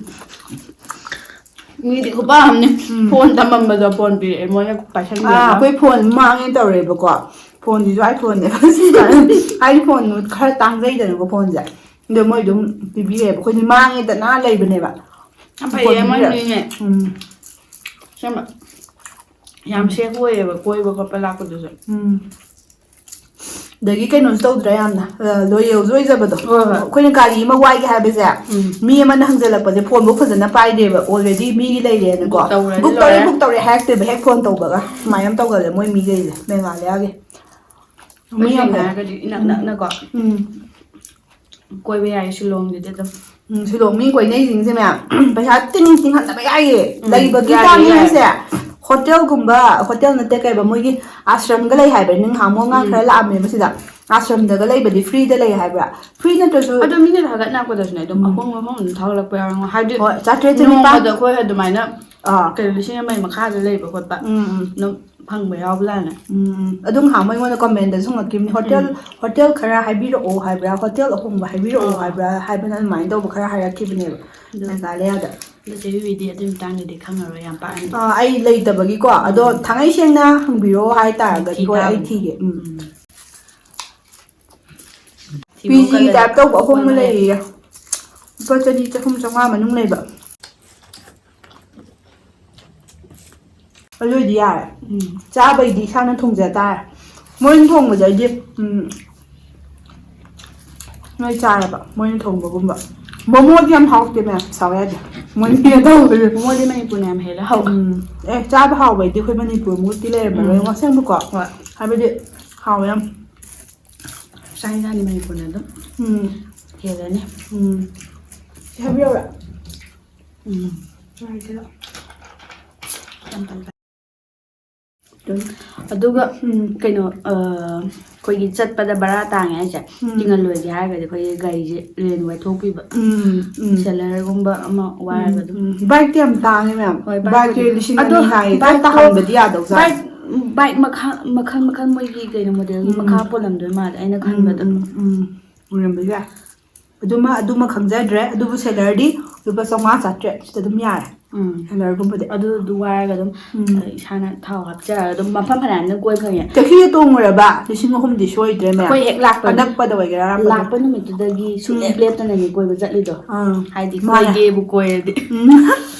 ꯃꯤꯗꯤ ꯈꯨꯄꯥꯝꯅꯤ꯫ ꯎꯝ꯫ Phone ꯊꯝꯃꯝꯕꯗꯣ phone ꯄꯤꯔꯛꯑꯦ ꯃꯣꯏꯅ ꯄꯥꯏꯁꯟꯒꯦꯅ꯫ ꯑꯥ, ꯑꯩꯈꯣꯏ phone ꯃꯥꯡꯉꯦ ꯇꯧꯔꯦꯕꯀꯣ꯫ Phoneꯁꯤꯁꯨ iPhoneꯅꯦ꯫ ꯍꯥꯏꯗꯤ phone ꯈꯔ ꯇꯥꯡꯖꯩꯗꯅꯀꯣ phoneꯁꯦ꯫ ꯑꯗꯣ ꯃꯣꯏ ꯑꯗꯨꯝ ꯄꯤꯕꯤꯔꯛꯑꯦꯕ꯫ ꯑꯩꯈꯣꯏꯗꯤ ꯃꯥꯡꯉꯦꯗꯅ ꯂꯩꯕꯅꯦꯕ꯫ ꯌꯥꯝ ꯐꯩꯌꯦ, ꯃꯣꯏ ꯃꯤꯅꯦ꯫ ꯎꯝ꯫ ꯑꯁꯦꯡꯕ꯫ ꯌꯥꯝ safe ꯑꯣꯏꯌꯦꯕ ꯀꯣꯏꯕ ꯈꯣꯠꯄ ꯂꯥꯛꯄꯗꯨꯁꯨ꯫ ꯎꯝ꯫ ꯑꯗꯒꯤ ꯀꯩꯅꯣꯁꯨ ꯇꯧꯗ꯭ꯔꯥ ꯌꯥꯝꯅ, ꯑ, loyalꯁꯨ ꯑꯣꯏꯖꯕꯗꯣ꯫ ꯍꯣꯏ, ꯍꯣꯏ꯫ ꯑꯩꯈꯣꯏꯅ ꯒꯥꯔꯤ ꯑꯃ ꯋꯥꯏꯒꯦ ꯍꯥꯏꯕꯁꯦ, ꯎꯝ꯫ ꯃꯤ ꯑꯃꯅ ꯍꯪꯖꯜꯂꯛꯄꯁꯦ phoneꯐꯧ ꯐꯖꯅ ꯄꯥꯏꯗꯦꯕ, already ꯃꯤꯒꯤ ꯂꯩꯔꯦꯅꯀꯣ꯫ Book ꯇꯧꯔꯗꯤ book ꯇꯧꯔꯦ, ꯂꯣꯏꯔꯦ꯫ Book ꯇꯧꯔꯦ ꯍꯥꯏꯔꯛꯇꯦꯕ, ꯍꯦꯛ phone ꯇꯧꯕꯒ꯫ ꯁꯨꯃꯥꯏꯅ ꯌꯥꯝ ꯇꯧꯒꯜꯂꯦ ꯃꯣꯏ ꯃꯤꯈꯩꯁꯦ, ꯃꯦꯘꯥꯂꯌꯥꯒꯤ꯫ ꯑꯩꯈꯣꯏ ꯃꯤ ꯌꯥꯝ ꯁꯦꯡꯅ ꯐꯩ꯫ ꯍꯥꯏꯔꯒꯗꯤ ꯏꯅꯛ ꯎꯝ꯫ ꯅꯛꯅꯀꯣ꯫ ꯎꯝ꯫ ꯀꯣꯏꯕ ꯌꯥꯏ ꯁꯤꯂꯣꯡꯗꯗꯤ ꯑꯗꯨꯝ꯫ ꯎꯝ, ꯁꯤꯂꯣꯡ ꯃꯤ ꯀꯣꯏꯅꯩꯁꯤꯡꯁꯦ ꯃꯌꯥꯝ ꯄꯩꯁꯥ ꯇꯤꯡ ꯇꯤꯡꯍꯟꯗꯕ ꯌꯥꯏꯌꯦ꯫ ꯎꯝ, ꯂꯩꯕꯒꯤ ꯌꯥꯏꯌꯦ, ꯇꯥꯡꯉꯦ ꯌꯥꯏꯌꯦ꯫ ꯍꯥꯏꯁꯦ꯫ Hotelꯒꯨꯝꯕ, hotel ꯅꯠꯇꯦ ꯀꯩꯕ, ꯃꯣꯏꯒꯤ ꯑꯥꯁ꯭ꯔꯝꯒ ꯂꯩ ꯍꯥꯏꯕ, ꯅꯤꯡꯍꯥꯃꯣ ꯑꯉꯥꯡ ꯎꯝ꯫ ꯈꯔ ꯂꯥꯛꯑꯝꯃꯦꯕ ꯁꯤꯗ꯫ ꯑꯥꯁ꯭ꯔꯝꯗꯒ ꯂꯩꯕꯗꯤ freeꯗ ꯂꯩ ꯍꯥꯏꯕ꯭ꯔꯥ? Free ꯅꯠꯇ꯭ꯔꯁꯨ ꯑꯗꯣ ꯃꯤꯅ ꯊꯥꯒꯠꯅꯔꯛꯄꯗꯁꯨꯅꯦ ꯑꯗꯨꯝ ꯎꯝ꯫ ꯑꯍꯣꯡꯕ ꯃꯐꯝ ꯑꯗꯨꯝ ꯊꯥꯒꯠꯂꯛꯄ ꯌꯥꯎꯔꯝꯒꯅꯤ꯫ ꯍꯥꯏꯗꯤ ꯍꯣꯏ, ꯆꯥꯇ꯭ꯔꯦꯠ ꯆꯅꯤꯄꯥꯟ꯫ ꯅꯣꯡꯃꯗ ꯑꯩꯈꯣꯏ ꯑꯗꯨꯃꯥꯏꯅ ꯑꯥ꯫ ꯀꯩꯅꯣ ꯂꯤꯁꯤꯡ ꯑꯃꯒꯤ ꯃꯈꯥꯗ ꯂꯩꯕ ꯈꯣꯠꯄ ꯎꯝ, ꯎꯝ꯫ ꯑꯗꯨꯝ ꯐꯪꯕ ꯌꯥꯎꯕꯖꯥꯠꯅꯦ꯫ ꯎꯝ, ꯎꯝ꯫ ꯑꯗꯨ ꯉꯍꯥꯟ ꯃꯣꯏꯉꯣꯟꯗ commentꯗꯁꯨ ꯍꯪꯉꯛꯈꯤꯕꯅꯤ, "Hotel, ꯎꯝ꯫ Hotel ꯈꯔ ꯍꯥꯏꯕꯤꯔꯛꯑꯣ" ꯍꯥꯏꯕ꯭ꯔꯥ, "Hotel ꯑꯍꯣꯡꯕ ꯍꯥꯏꯕꯤꯔꯛꯑꯣ" ꯑꯣ꯫ ꯍꯥꯏꯕ꯭ꯔꯥ, ꯍꯥꯏꯕꯅ ꯑꯗꯨꯃꯥꯏꯅ ꯇꯧꯕ ꯈꯔ ꯍꯥꯏꯔꯛꯈꯤꯕꯅꯦꯕ, ꯑꯗꯨ ꯃꯦꯘꯥꯂꯌꯥꯗ꯫ ꯑꯗꯨ ꯆꯦ ꯕꯤꯕꯤꯗꯤ ꯑꯗꯨꯒꯤ ꯃꯇꯥꯡꯗꯗꯤ ꯈꯪꯉꯔꯣꯏ, ꯌꯥꯝ ꯄꯥꯛꯅꯗꯤ꯫ ꯑꯥ, ꯑꯩ ꯂꯩꯇꯕꯒꯤꯀꯣ, ꯑꯗꯣ ꯎꯝ꯫ ꯊꯥꯡꯉꯩ ꯁꯦꯡꯅ ꯍꯪꯕꯤꯔꯛꯑꯣ ꯍꯥꯏꯇꯥꯔꯒꯗꯤ, ꯊꯤ ꯍꯣꯏ, ꯑꯩ ꯇꯥꯕꯅꯤ꯫ ꯊꯤꯒꯦ꯫ ꯎꯝ꯫ ꯎꯝ꯫ ꯊꯤꯕ ꯄꯤ ꯖꯤ ꯀꯜꯂꯦ꯫ ꯇꯥꯏꯞ ꯇꯧꯕ ꯑꯍꯣꯡꯕ ꯍꯣꯏ, ꯍꯣꯏ꯫ ꯂꯩꯌꯦ꯫ ꯂꯨꯄꯥ ꯆꯅꯤ, ꯆꯍꯨꯝ, ꯆꯥꯝꯃꯉꯥ ꯃꯅꯨꯡ ꯂꯩꯕ꯫ ꯑꯗꯨ ꯑꯣꯏꯗꯤ ꯌꯥꯔꯦ꯫ ꯎꯝ꯫ ꯆꯥꯕꯩꯗꯤ ꯏꯁꯥꯅ ꯊꯣꯡꯖ ꯇꯥꯔꯦ꯫ ꯃꯣꯏꯅ ꯊꯣꯡꯕꯁꯦ ꯑꯩꯗꯤ, ꯎꯝ, ꯅꯣꯏ ꯆꯥꯔꯕ? ꯃꯣꯏꯅ ꯊꯣꯡꯕꯒꯨꯝꯕ꯫ ꯃꯣꯃꯣꯗꯤ ꯌꯥꯝ ꯍꯥꯎꯇꯦ ꯃꯌꯥꯝ, ꯁꯥꯎ ꯌꯥꯗꯦ꯫ ꯃꯣꯏꯅ ꯄꯤꯔ ꯇꯧꯕꯁꯦ꯫ ꯃꯣꯃꯣꯗꯤ ꯃꯅꯤꯄꯨꯔꯅ ꯌꯥꯝ ꯍꯦꯜꯂꯦ ꯍꯥꯎꯕ꯫ ꯎꯝ꯫ ꯑꯦ, ꯆꯥꯕ ꯍꯥꯎꯕꯩꯗꯤ ꯑꯩꯈꯣꯏ ꯃꯅꯤꯄꯨꯔꯃꯨꯛꯇꯤ ꯂꯩꯔꯝꯃꯔꯣꯏ꯫ ꯎꯝ꯫ ꯑꯁꯦꯡꯕꯀꯣ꯫ ꯍꯣꯏ꯫ ꯍꯥꯏꯕꯗꯤ ꯍꯥꯎꯋꯦ ꯌꯥꯝ꯫ ꯆꯥꯛ ꯏꯟꯖꯥꯡꯗꯤ ꯃꯅꯤꯄꯨꯔꯅ ꯑꯗꯨꯝ ꯎꯝ꯫ ꯍꯦꯜꯂꯅꯤ꯫ ꯎꯝ꯫ ꯁꯤ ꯍꯥꯏꯕꯤꯔꯛꯎꯔꯥ? ꯎꯝ꯫ ꯆꯥꯔꯁꯤꯔꯣ? ꯌꯥꯝ ꯇꯟꯕ꯫ ꯑꯗꯨꯒ ꯎꯝ, ꯀꯩꯅꯣ ꯑ, ꯑꯩꯈꯣꯏꯒꯤ ꯆꯠꯄꯗ ꯕꯔꯥ ꯇꯥꯡꯉꯦ ꯍꯥꯏꯁꯦ, ꯎꯝ, ꯇꯤꯡꯍꯜꯂꯣꯏꯒꯦ ꯍꯥꯏꯔꯒꯗꯤ ꯑꯩꯈꯣꯏꯒꯤ ꯒꯥꯔꯤꯁꯦ ꯔꯦꯟ ꯋꯥꯏꯊꯣꯛꯄꯤꯕ, ꯎꯝ, ꯎꯝ, ꯁꯦꯂꯔꯒꯨꯝꯕ ꯑꯃ ꯎꯝ, ꯋꯥꯏꯔꯒ ꯑꯗꯨꯝ꯫ ꯎꯝ, ꯕꯥꯏꯛꯇꯤ ꯌꯥꯝ ꯇꯥꯡꯉꯦ ꯃꯌꯥꯝ꯫ ꯍꯣꯏ, ꯕꯥꯏꯛ ꯕꯥꯏꯛꯇꯤ ꯂꯤꯁꯤꯡ ꯑꯅꯤ ꯑꯗꯣ ꯍꯥꯏꯌꯦ꯫ ꯕꯥꯏꯛꯇꯣ ꯇꯥꯍꯟꯕꯗꯤ ꯌꯥꯗꯧꯖꯥꯠꯅꯤ꯫ ꯕꯥꯏꯛ, ꯕꯥꯏꯛ ꯃꯈꯜ ꯃꯈꯜ ꯃꯈꯜ ꯃꯣꯏꯒꯤ ꯀꯩꯅꯣ ꯃꯣꯗꯦꯜꯒꯤ ꯎꯝ, ꯃꯈꯥ ꯄꯣꯜꯂꯝꯗꯣꯏ ꯃꯥꯜꯂꯦ ꯑꯩꯅ ꯎꯝ, ꯈꯟꯕꯗ꯫ ꯎꯝ, ꯎꯝ, ꯑꯣꯏꯔꯝꯕ ꯌꯥꯏ꯫ ꯑꯗꯨꯃ ꯑꯗꯨꯃ ꯈꯪꯖꯗ꯭ꯔꯦ꯫ ꯑꯗꯨꯕꯨ ꯁꯦꯂꯔꯗꯤ ꯂꯨꯄꯥ ꯆꯥꯝꯃꯉꯥ ꯆꯥꯇ꯭ꯔꯦꯠ ꯁꯤꯗ ꯑꯗꯨꯝ ꯌꯥꯔꯦ꯫ ꯎꯝ꯫ ꯁꯦꯂꯔꯒꯨꯝꯕꯗꯤ꯫ ꯑꯗꯨ ꯑꯗꯨ ꯋꯥꯏꯔꯒ ꯑꯗꯨꯝ ꯎꯝ, ꯑ, ꯏꯁꯥꯅ ꯊꯥꯎ ꯍꯥꯞꯆꯔꯒ ꯑꯗꯨꯝ ꯃꯐꯝ ꯐꯅꯌꯥꯝꯅ ꯀꯣꯏ ꯐꯪꯉꯦ꯫ ꯇꯦꯛꯁꯤꯗ ꯇꯣꯡꯉꯨꯔꯕ ꯂꯤꯁꯤꯡ ꯑꯍꯨꯝꯗꯤ ꯁꯣꯏꯗ꯭ꯔꯦ ꯃꯌꯥꯝ꯫ ꯑꯩꯈꯣꯏ ꯍꯦꯛ ꯂꯥꯛꯄ ꯑꯅꯛꯄꯗ ꯑꯣꯏꯒꯦꯔꯥ ꯑꯔꯥꯞꯄꯗ ꯂꯥꯛꯄ ꯑꯣꯏꯒꯦꯔꯥ꯫ ꯅꯨꯃꯤꯠꯇꯨꯗꯒꯤ ꯁꯨꯡꯂꯦꯞ ꯎꯝ, ꯂꯦꯞꯇꯅꯅꯦ ꯀꯣꯏꯕ ꯆꯠꯂꯤꯗꯣ꯫ ꯑꯥ, ꯍꯥꯏꯗꯤ ꯃꯥꯅꯦ꯫ ꯀꯣꯏꯒꯦꯕꯨ ꯀꯣꯏꯔꯗꯤ꯫ ꯎꯝ꯫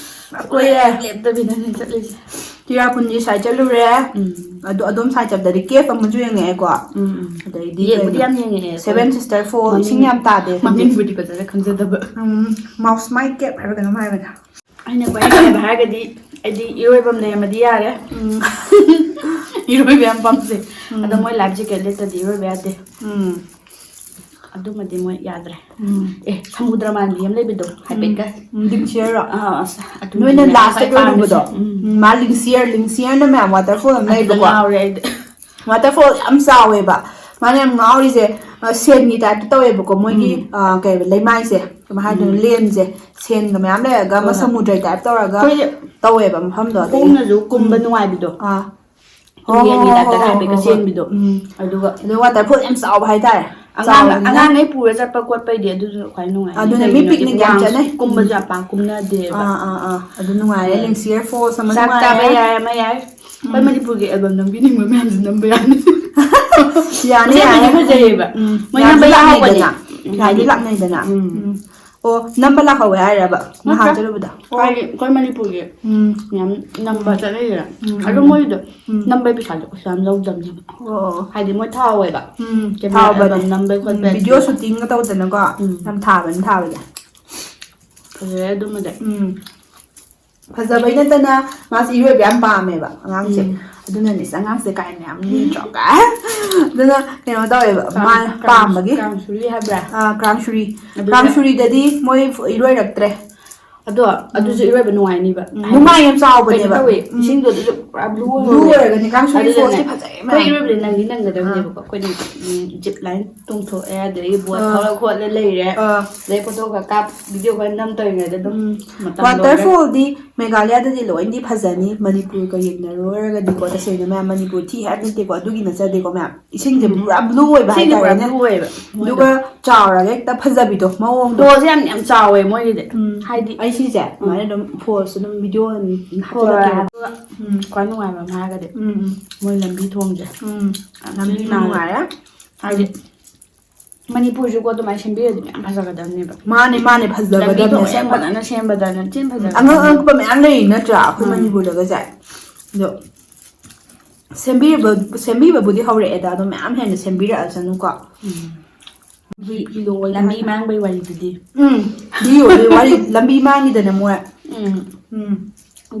ꯀꯣꯏꯔꯦ꯫ ꯁꯨꯡꯂꯦꯞ ꯂꯦꯞꯇꯕꯤꯗꯅꯦ ꯆꯠꯂꯤꯁꯦ꯫ ꯆꯤꯔꯥꯄꯨꯟꯖꯤ ꯁꯥꯏ ꯆꯠꯂꯨꯔꯦ꯫ ꯎꯝ꯫ ꯑꯗꯣ ꯑꯗꯣꯝ ꯁꯥꯏ ꯆꯠꯄꯗꯗꯤ ꯀꯦꯐ ꯑꯃꯁꯨ ꯌꯦꯡꯉꯛꯑꯦꯀꯣ꯫ ꯎꯝ, ꯎꯝ꯫ ꯑꯗꯩꯗꯤ ꯌꯦꯡꯕꯨꯗꯤ ꯀꯩꯅꯣ? ꯌꯥꯝ ꯌꯦꯡꯉꯛꯑꯦ꯫ Seven Sister Fall, ꯃꯃꯤꯡ, ꯏꯁꯤꯡ ꯌꯥꯝ ꯇꯥꯗꯦ ꯑꯗꯨꯗꯤ꯫ ꯃꯃꯤꯡꯕꯨꯗꯤ ꯐꯖꯅ ꯈꯪꯖꯗꯕ꯫ ꯎꯝ, ꯃꯥꯎꯁ ꯃꯥꯏ ꯀꯦꯞ ꯍꯥꯏꯕ ꯀꯩꯅꯣꯝ ꯍꯥꯏꯕꯅꯦ꯫ ꯑꯩꯅ ꯈ꯭ꯋꯥꯏ ꯅꯨꯡꯉꯥꯏꯕ ꯍꯥꯏꯔꯒꯗꯤ ꯑꯩꯗꯤ ꯏꯔꯣꯏꯐꯝ ꯂꯩꯔꯝꯃꯗꯤ ꯌꯥꯔꯦ꯫ ꯎꯝ꯫ ꯏꯔꯣꯏꯕ ꯌꯥꯝ ꯄꯥꯝꯖꯩ꯫ ꯎꯝ꯫ ꯑꯗꯣ ꯃꯣꯏ ꯂꯥꯏꯐ ꯖꯦꯀꯦꯠ ꯂꯤꯠꯇꯗꯤ ꯏꯔꯣꯏꯕ ꯌꯥꯗꯦ꯫ ꯎꯝ꯫ ꯑꯗꯨꯃꯗꯤ ꯃꯣꯏ ꯌꯥꯗ꯭ꯔꯦ꯫ ꯎꯝ꯫ ꯑꯦ, ꯁꯃꯨꯗ꯭ꯔ ꯃꯥꯟꯕꯤ ꯑꯃ ꯂꯩꯕꯗꯣ, ꯍꯥꯏꯐꯦꯠꯀ꯫ ꯎꯝ꯫ ꯎꯝ, ꯂꯤꯡꯁꯤꯌꯔꯔꯣ? ꯑꯥ, ꯑꯁ, ꯑꯗꯨꯅꯦ ꯅꯣꯏꯅ ꯑꯩꯅ ꯂꯥꯁꯇ ꯈ꯭ꯋꯥꯏ ꯏꯔꯣꯏꯔꯨꯕꯗꯣ? ꯄꯥꯝꯃꯤꯁꯦ꯫ ꯎꯝ꯫ ꯎꯝ, ꯃꯥ ꯂꯤꯡꯁꯤꯌꯔ, ꯂꯤꯡꯁꯤꯌꯔꯅ ꯃꯌꯥꯝ ꯋꯥꯇꯔꯐꯣꯜ ꯑꯃ ꯑꯗꯨꯗ ꯂꯩꯕꯀꯣ꯫ ꯉꯥꯎꯔꯦ ꯑꯩꯗꯤ꯫ ꯋꯥꯇꯔꯐꯣꯜ ꯌꯥꯝ ꯆꯥꯎꯋꯦꯕ꯫ ꯃꯥꯅ ꯌꯥꯝ ꯉꯥꯎꯔꯤꯁꯦ, ꯑ, ꯁꯦꯟꯒꯤ ꯇꯥꯏꯞꯇ ꯇꯧꯋꯦꯕꯀꯣ, ꯃꯣꯏꯒꯤ, ꯎꯝ꯫ ꯑ, ꯀꯩ ꯍꯥꯏꯕ, ꯂꯩꯃꯥꯏꯁꯦ, ꯀꯃꯥꯏ ꯍꯥꯏꯗꯣꯏꯅꯣ, ꯎꯝ꯫ ꯂꯦꯟꯁꯦ, ꯁꯦꯟꯒ ꯃꯌꯥꯝ ꯂꯩꯔꯒ ꯍꯣꯏ, ꯑꯃ ꯍꯣꯏ꯫ ꯁꯃꯨꯗ꯭ꯔꯒꯤ ꯇꯥꯏꯞ ꯇꯧꯔꯒ ꯑꯩꯈꯣꯏꯁꯦ ꯇꯧꯋꯦꯕ ꯃꯐꯝꯗꯣ꯫ ꯑꯗꯒꯤ ꯈꯣꯡꯅꯁꯨ ꯀꯨꯝꯕ ꯎꯝ꯫ ꯅꯨꯡꯉꯥꯏꯕꯤꯗꯣ꯫ ꯑꯥ꯫ ꯍꯣ, ꯍꯣ, ꯇꯨꯔꯦꯟꯒꯤ ꯍꯣ, ꯇꯥꯏꯞꯇ ꯍꯣ, ꯍꯣ, ꯍꯥꯏꯐꯦꯠꯀ ꯍꯣ, ꯍꯣ꯫ ꯆꯦꯟꯕꯤꯗꯣ꯫ ꯎꯝ꯫ ꯑꯗꯨꯒ ꯑꯗꯩ ꯋꯥꯇꯔꯐꯣꯜ ꯌꯥꯝ ꯆꯥꯎꯕ ꯍꯥꯏꯇꯥꯔꯦ꯫ ꯑꯉꯥꯡ, ꯆꯥꯎꯕꯅꯤꯅ ꯑꯉꯥꯡꯈꯩ ꯄꯨꯔ ꯆꯠꯄ ꯈꯣꯠꯄꯩꯗꯤ ꯑꯗꯨꯁꯨ ꯈ꯭ꯋꯥꯏ ꯅꯨꯡꯉꯥꯏ꯫ ꯑꯗꯨꯅꯦ, ꯃꯤ ꯀꯩꯒꯤꯅꯣ ꯍꯥꯏꯗꯤ ꯄꯤꯛꯅꯤꯛ ꯌꯥꯝ ꯋꯥꯡꯁꯨ ꯆꯠꯅꯩ꯫ ꯀꯨꯝꯕꯁꯨ ꯎꯝ꯫ ꯌꯥꯝ ꯄꯥꯛ ꯀꯨꯝꯅꯗꯦꯕ꯫ ꯑꯥ, ꯑꯥ, ꯑꯥ꯫ ꯑꯗꯨ ꯅꯨꯡꯉꯥꯏꯔꯦ, ꯑꯥ꯫ ꯂꯤꯡꯁꯤꯌꯔ ꯐꯣꯜꯁ ꯑꯃ ꯆꯥꯛ ꯆꯥꯕ ꯅꯨꯡꯉꯥꯏꯔꯦ꯫ ꯌꯥꯏ, ꯑꯃ ꯌꯥꯏ꯫ ꯑꯩꯈꯣꯏ ꯎꯝ꯫ ꯃꯅꯤꯄꯨꯔꯒꯤ ꯑꯦꯜꯕꯝ ꯅꯝꯕꯤꯅꯤꯡꯕ ꯃꯌꯥꯝꯁꯨ ꯅꯝꯕ ꯌꯥꯅꯤ꯫ ꯌꯥꯅꯤ, ꯐꯖꯕꯗꯤ ꯌꯥꯅꯤ꯫ ꯐꯖꯩꯌꯦꯕ꯫ ꯎꯝ꯫ ꯃꯣꯏ ꯌꯥꯝꯁꯨ ꯅꯝꯕ ꯌꯥꯎꯕꯅꯦ꯫ ꯂꯥꯛꯅꯩꯗꯅ꯫ ꯎꯝ, ꯌꯥꯝꯁꯨ ꯍꯥꯏꯗꯤ ꯂꯥꯛꯅꯩꯗꯅ꯫ ꯎꯝ꯫ ꯎꯝ꯫ ꯑꯣ, ꯅꯝꯕ ꯂꯥꯛꯍꯧꯋꯦ ꯍꯥꯏꯔꯕ ꯅꯍꯥꯟ ꯅꯠꯇ꯭ꯔꯥ? ꯆꯠꯂꯨꯕꯗꯣ? ꯑꯣ꯫ ꯍꯥꯏꯗꯤ ꯑꯩꯈꯣꯏ ꯃꯅꯤꯄꯨꯔꯒꯤ ꯎꯝ꯫ ꯌꯥꯝ ꯅꯝꯕ ꯎꯝ꯫ ꯆꯠꯅꯩꯗꯅ꯫ ꯎꯝ, ꯑꯗꯣ ꯎꯝ꯫ ꯃꯣꯏꯗꯣ ꯎꯝ꯫ ꯅꯝꯕꯩ ꯄꯩꯁꯥꯗꯣ ꯀꯩꯁꯨ ꯌꯥꯝ ꯂꯧꯗꯕꯅꯦꯕ꯫ ꯑꯣ꯫ ꯍꯥꯏꯗꯤ ꯃꯣꯏ ꯊꯥꯍꯧꯋꯦꯕ꯫ ꯎꯝ, ꯀꯦꯃꯦꯔꯥ ꯊꯥꯍꯧꯕꯅꯦ꯫ ꯑꯦꯜꯕꯝ ꯅꯝꯕꯩ ꯎꯝ, ꯈꯣꯠꯄꯩ ꯚꯤꯗꯤꯑꯣ ꯑꯗꯨꯗ꯫ ꯁꯨꯇꯤꯡꯒ ꯇꯧꯗꯅꯀꯣ꯫ ꯎꯝ꯫ ꯌꯥꯝ ꯊꯥꯕꯅꯤ, ꯊꯥꯕꯅꯦ꯫ ꯐꯖꯔꯦ ꯑꯗꯨꯃꯗꯤ꯫ ꯎꯝ꯫ ꯐꯖꯕꯩ ꯅꯠꯇꯅ ꯃꯥꯁꯦ ꯏꯔꯣꯏꯕ ꯌꯥꯝ ꯄꯥꯝꯃꯦꯕ ꯑꯉꯥꯡꯁꯦ꯫ ꯎꯝ꯫ ꯑꯗꯨꯅꯅꯦ, "ꯑꯁ, ꯑꯉꯥꯡꯁꯦ ꯀꯥꯏꯅ ꯌꯥꯝ ꯂꯦꯟꯗ꯭ꯔꯣ?" ꯀꯥꯏ꯫ ꯑꯗꯨꯅ ꯀꯩꯅꯣ ꯇꯧꯋꯦꯕ, ꯀꯥꯡ-, ꯃꯥ ꯀꯥꯡ-, ꯄꯥꯝꯕꯒꯤ꯫ ꯀꯥꯡꯁꯨꯔꯤ ꯍꯥꯏꯕ꯭ꯔꯥ? ꯑꯥ, ꯀꯥꯡꯁꯨꯔꯤ꯫ ꯑꯗꯨꯗ ꯀꯥꯡꯁꯨꯔꯤꯗꯗꯤ ꯃꯣꯏ ꯏꯔꯣꯏꯔꯛꯇ꯭ꯔꯦ꯫ ꯑꯗꯣ ꯑꯗꯨꯁꯨ ꯏꯔꯣꯏꯕ ꯅꯨꯡꯉꯥꯏꯅꯤꯕ꯫ ꯅꯨꯡꯉꯥꯏ ꯌꯥꯝ ꯀꯩꯅꯣ ꯆꯥꯎꯕꯅꯦꯕ꯫ ꯇꯧꯋꯦ, ꯏꯁꯤꯡꯗꯣ ꯑꯗꯨꯁꯨ ꯄꯨꯔꯥ ꯕ꯭ꯂꯨ ꯕ꯭ꯂꯨ ꯑꯣꯏꯔꯒꯅꯤ ꯀꯥꯡꯁꯨꯒꯤ ꯑꯗꯨꯗꯅꯦ ꯐꯣꯜꯁꯇꯤ ꯐꯖꯩ ꯑꯩꯈꯣꯏ ꯃꯌꯥꯝ꯫ ꯏꯔꯣꯏꯕꯗꯤ ꯅꯪꯗꯤ ꯅꯪꯒꯗꯕꯅꯦꯕꯀꯣ꯫ ꯑꯩꯈꯣꯏꯗꯤ ꯖꯤꯞ ꯂꯥꯏꯟ ꯇꯣꯡꯊꯣꯛꯑꯦ, ꯑꯗꯒꯤ ꯕꯣꯠ ꯑꯥ꯫ ꯊꯧꯔ ꯈꯣꯠꯂ ꯂꯩꯔꯦ꯫ ꯑꯥ꯫ ꯑꯗꯩ ꯐꯣꯇꯣ ꯈꯔ ꯀꯥꯞ, ꯚꯤꯗꯤꯑꯣ ꯈꯔ ꯅꯝ ꯇꯧꯔꯤꯉꯩꯗ ꯑꯗꯨꯝ ꯃꯇꯝ ꯂꯣꯏꯈ꯭ꯔꯦ꯫ ꯋꯥꯇꯔꯐꯣꯜꯗꯤ ꯃꯦꯘꯥꯂꯌꯥꯗꯗꯤ ꯂꯣꯏꯅꯗꯤ ꯐꯖꯅꯤ, ꯃꯅꯤꯄꯨꯔꯒ ꯌꯦꯡꯅꯔꯨꯔꯒꯗꯤꯀꯣ꯫ ꯇꯁꯦꯡꯅ ꯃꯌꯥꯝ ꯃꯅꯤꯄꯨꯔ ꯊꯤ ꯍꯥꯏꯕ ꯅꯠꯇꯦꯀꯣ, ꯑꯗꯨꯒꯤ ꯅꯠꯆꯗꯦꯀꯣ ꯃꯌꯥꯝ꯫ ꯏꯁꯤꯡꯁꯦ ꯄꯨꯔꯥ ꯕ꯭ꯂꯨ ꯑꯣꯏꯕ ꯏꯁꯤꯡꯁꯦ ꯄꯨꯔꯥ ꯍꯥꯏꯇꯥꯔꯦꯅꯦ꯫ ꯕ꯭ꯂꯨ ꯑꯣꯏꯌꯦꯕ ꯃꯣꯏꯗꯣ꯫ ꯑꯗꯨꯒ ꯆꯥꯎꯔꯒ ꯍꯦꯛꯇ ꯐꯖꯕꯤꯗꯣ ꯃꯑꯣꯡꯗꯣ꯫ ꯐꯣꯜꯁꯦ ꯌꯥꯝ ꯌꯥꯝ ꯆꯥꯎꯋꯦ ꯃꯣꯏꯒꯤꯗꯤ꯫ ꯍꯥꯏꯗꯤ ꯑꯩ ꯁꯤꯁꯦ ꯑꯗꯨꯃꯥꯏꯅ ꯑꯗꯨꯝ ꯐꯣꯜꯁ ꯑꯗꯨꯝ ꯚꯤꯗꯤꯑꯣ ꯑꯗꯨꯝ ꯍꯣꯏ, ꯍꯥꯞꯆꯤꯜꯂꯛꯀꯦꯕ꯫ ꯑꯗꯨꯒ ꯎꯝ, ꯈ꯭ꯋꯥꯏ ꯅꯨꯡꯉꯥꯏꯕ ꯑꯃ ꯍꯥꯏꯔꯒꯗꯤ ꯎꯝ ꯎꯝ ꯃꯣꯏ ꯂꯝꯕꯤ ꯊꯣꯡꯁꯦ ꯎꯝ ꯌꯥꯝ ꯂꯝꯕꯤ ꯊꯤ ꯅꯥꯜꯂꯦ꯫ ꯅꯨꯡꯉꯥꯏꯔꯦ꯫ ꯍꯥꯏꯗꯤ ꯃꯅꯤꯄꯨꯔꯁꯨꯀꯣ ꯑꯗꯨꯃꯥꯏꯅ ꯁꯦꯝꯕꯤꯔꯗꯤ ꯃꯌꯥꯝ ꯐꯖꯒꯗꯕꯅꯦꯕ꯫ ꯃꯥꯅꯦ ꯃꯥꯅꯦ, ꯂꯝꯕꯤꯗꯣ ꯐꯖꯒꯗꯕꯅꯦ ꯃꯌꯥꯝ ꯑꯁꯦꯡꯕ꯫ ꯐꯖꯅ ꯁꯦꯝꯕꯗꯅ ꯊꯤꯅ ꯐꯖꯒꯗꯕꯅꯦ꯫ ꯑꯉꯛ ꯑꯉꯛꯄ ꯃꯌꯥꯝ ꯂꯩꯔꯤ ꯅꯠꯇ꯭ꯔꯥ ꯑꯩꯈꯣꯏ ꯎꯝ꯫ ꯃꯅꯤꯄꯨꯔꯗꯒꯁꯦ꯫ ꯑꯗꯣ ꯁꯦꯝꯕꯤꯕ ꯁꯦꯝꯕꯤꯕꯕꯨꯗꯤ ꯍꯧꯔꯛꯑꯦꯗ, ꯑꯗꯣ ꯃꯌꯥꯝ ꯍꯦꯟꯅ ꯁꯦꯝꯕꯤꯔꯛꯑꯁꯅꯨꯀꯣ꯫ ꯎꯝ꯫ ꯂꯝꯕꯤ ꯃꯥꯡꯕꯩ ꯋꯥꯔꯤꯗꯨꯗꯤ꯫ ꯎꯝ꯫ ꯂꯤꯌꯣ, ꯂꯤꯌꯣ, ꯋꯥꯔꯤ ꯂꯝꯕꯤ ꯃꯥꯡꯉꯤꯗꯅ ꯃꯣꯏ꯫ ꯎꯝ꯫ ꯎꯝ꯫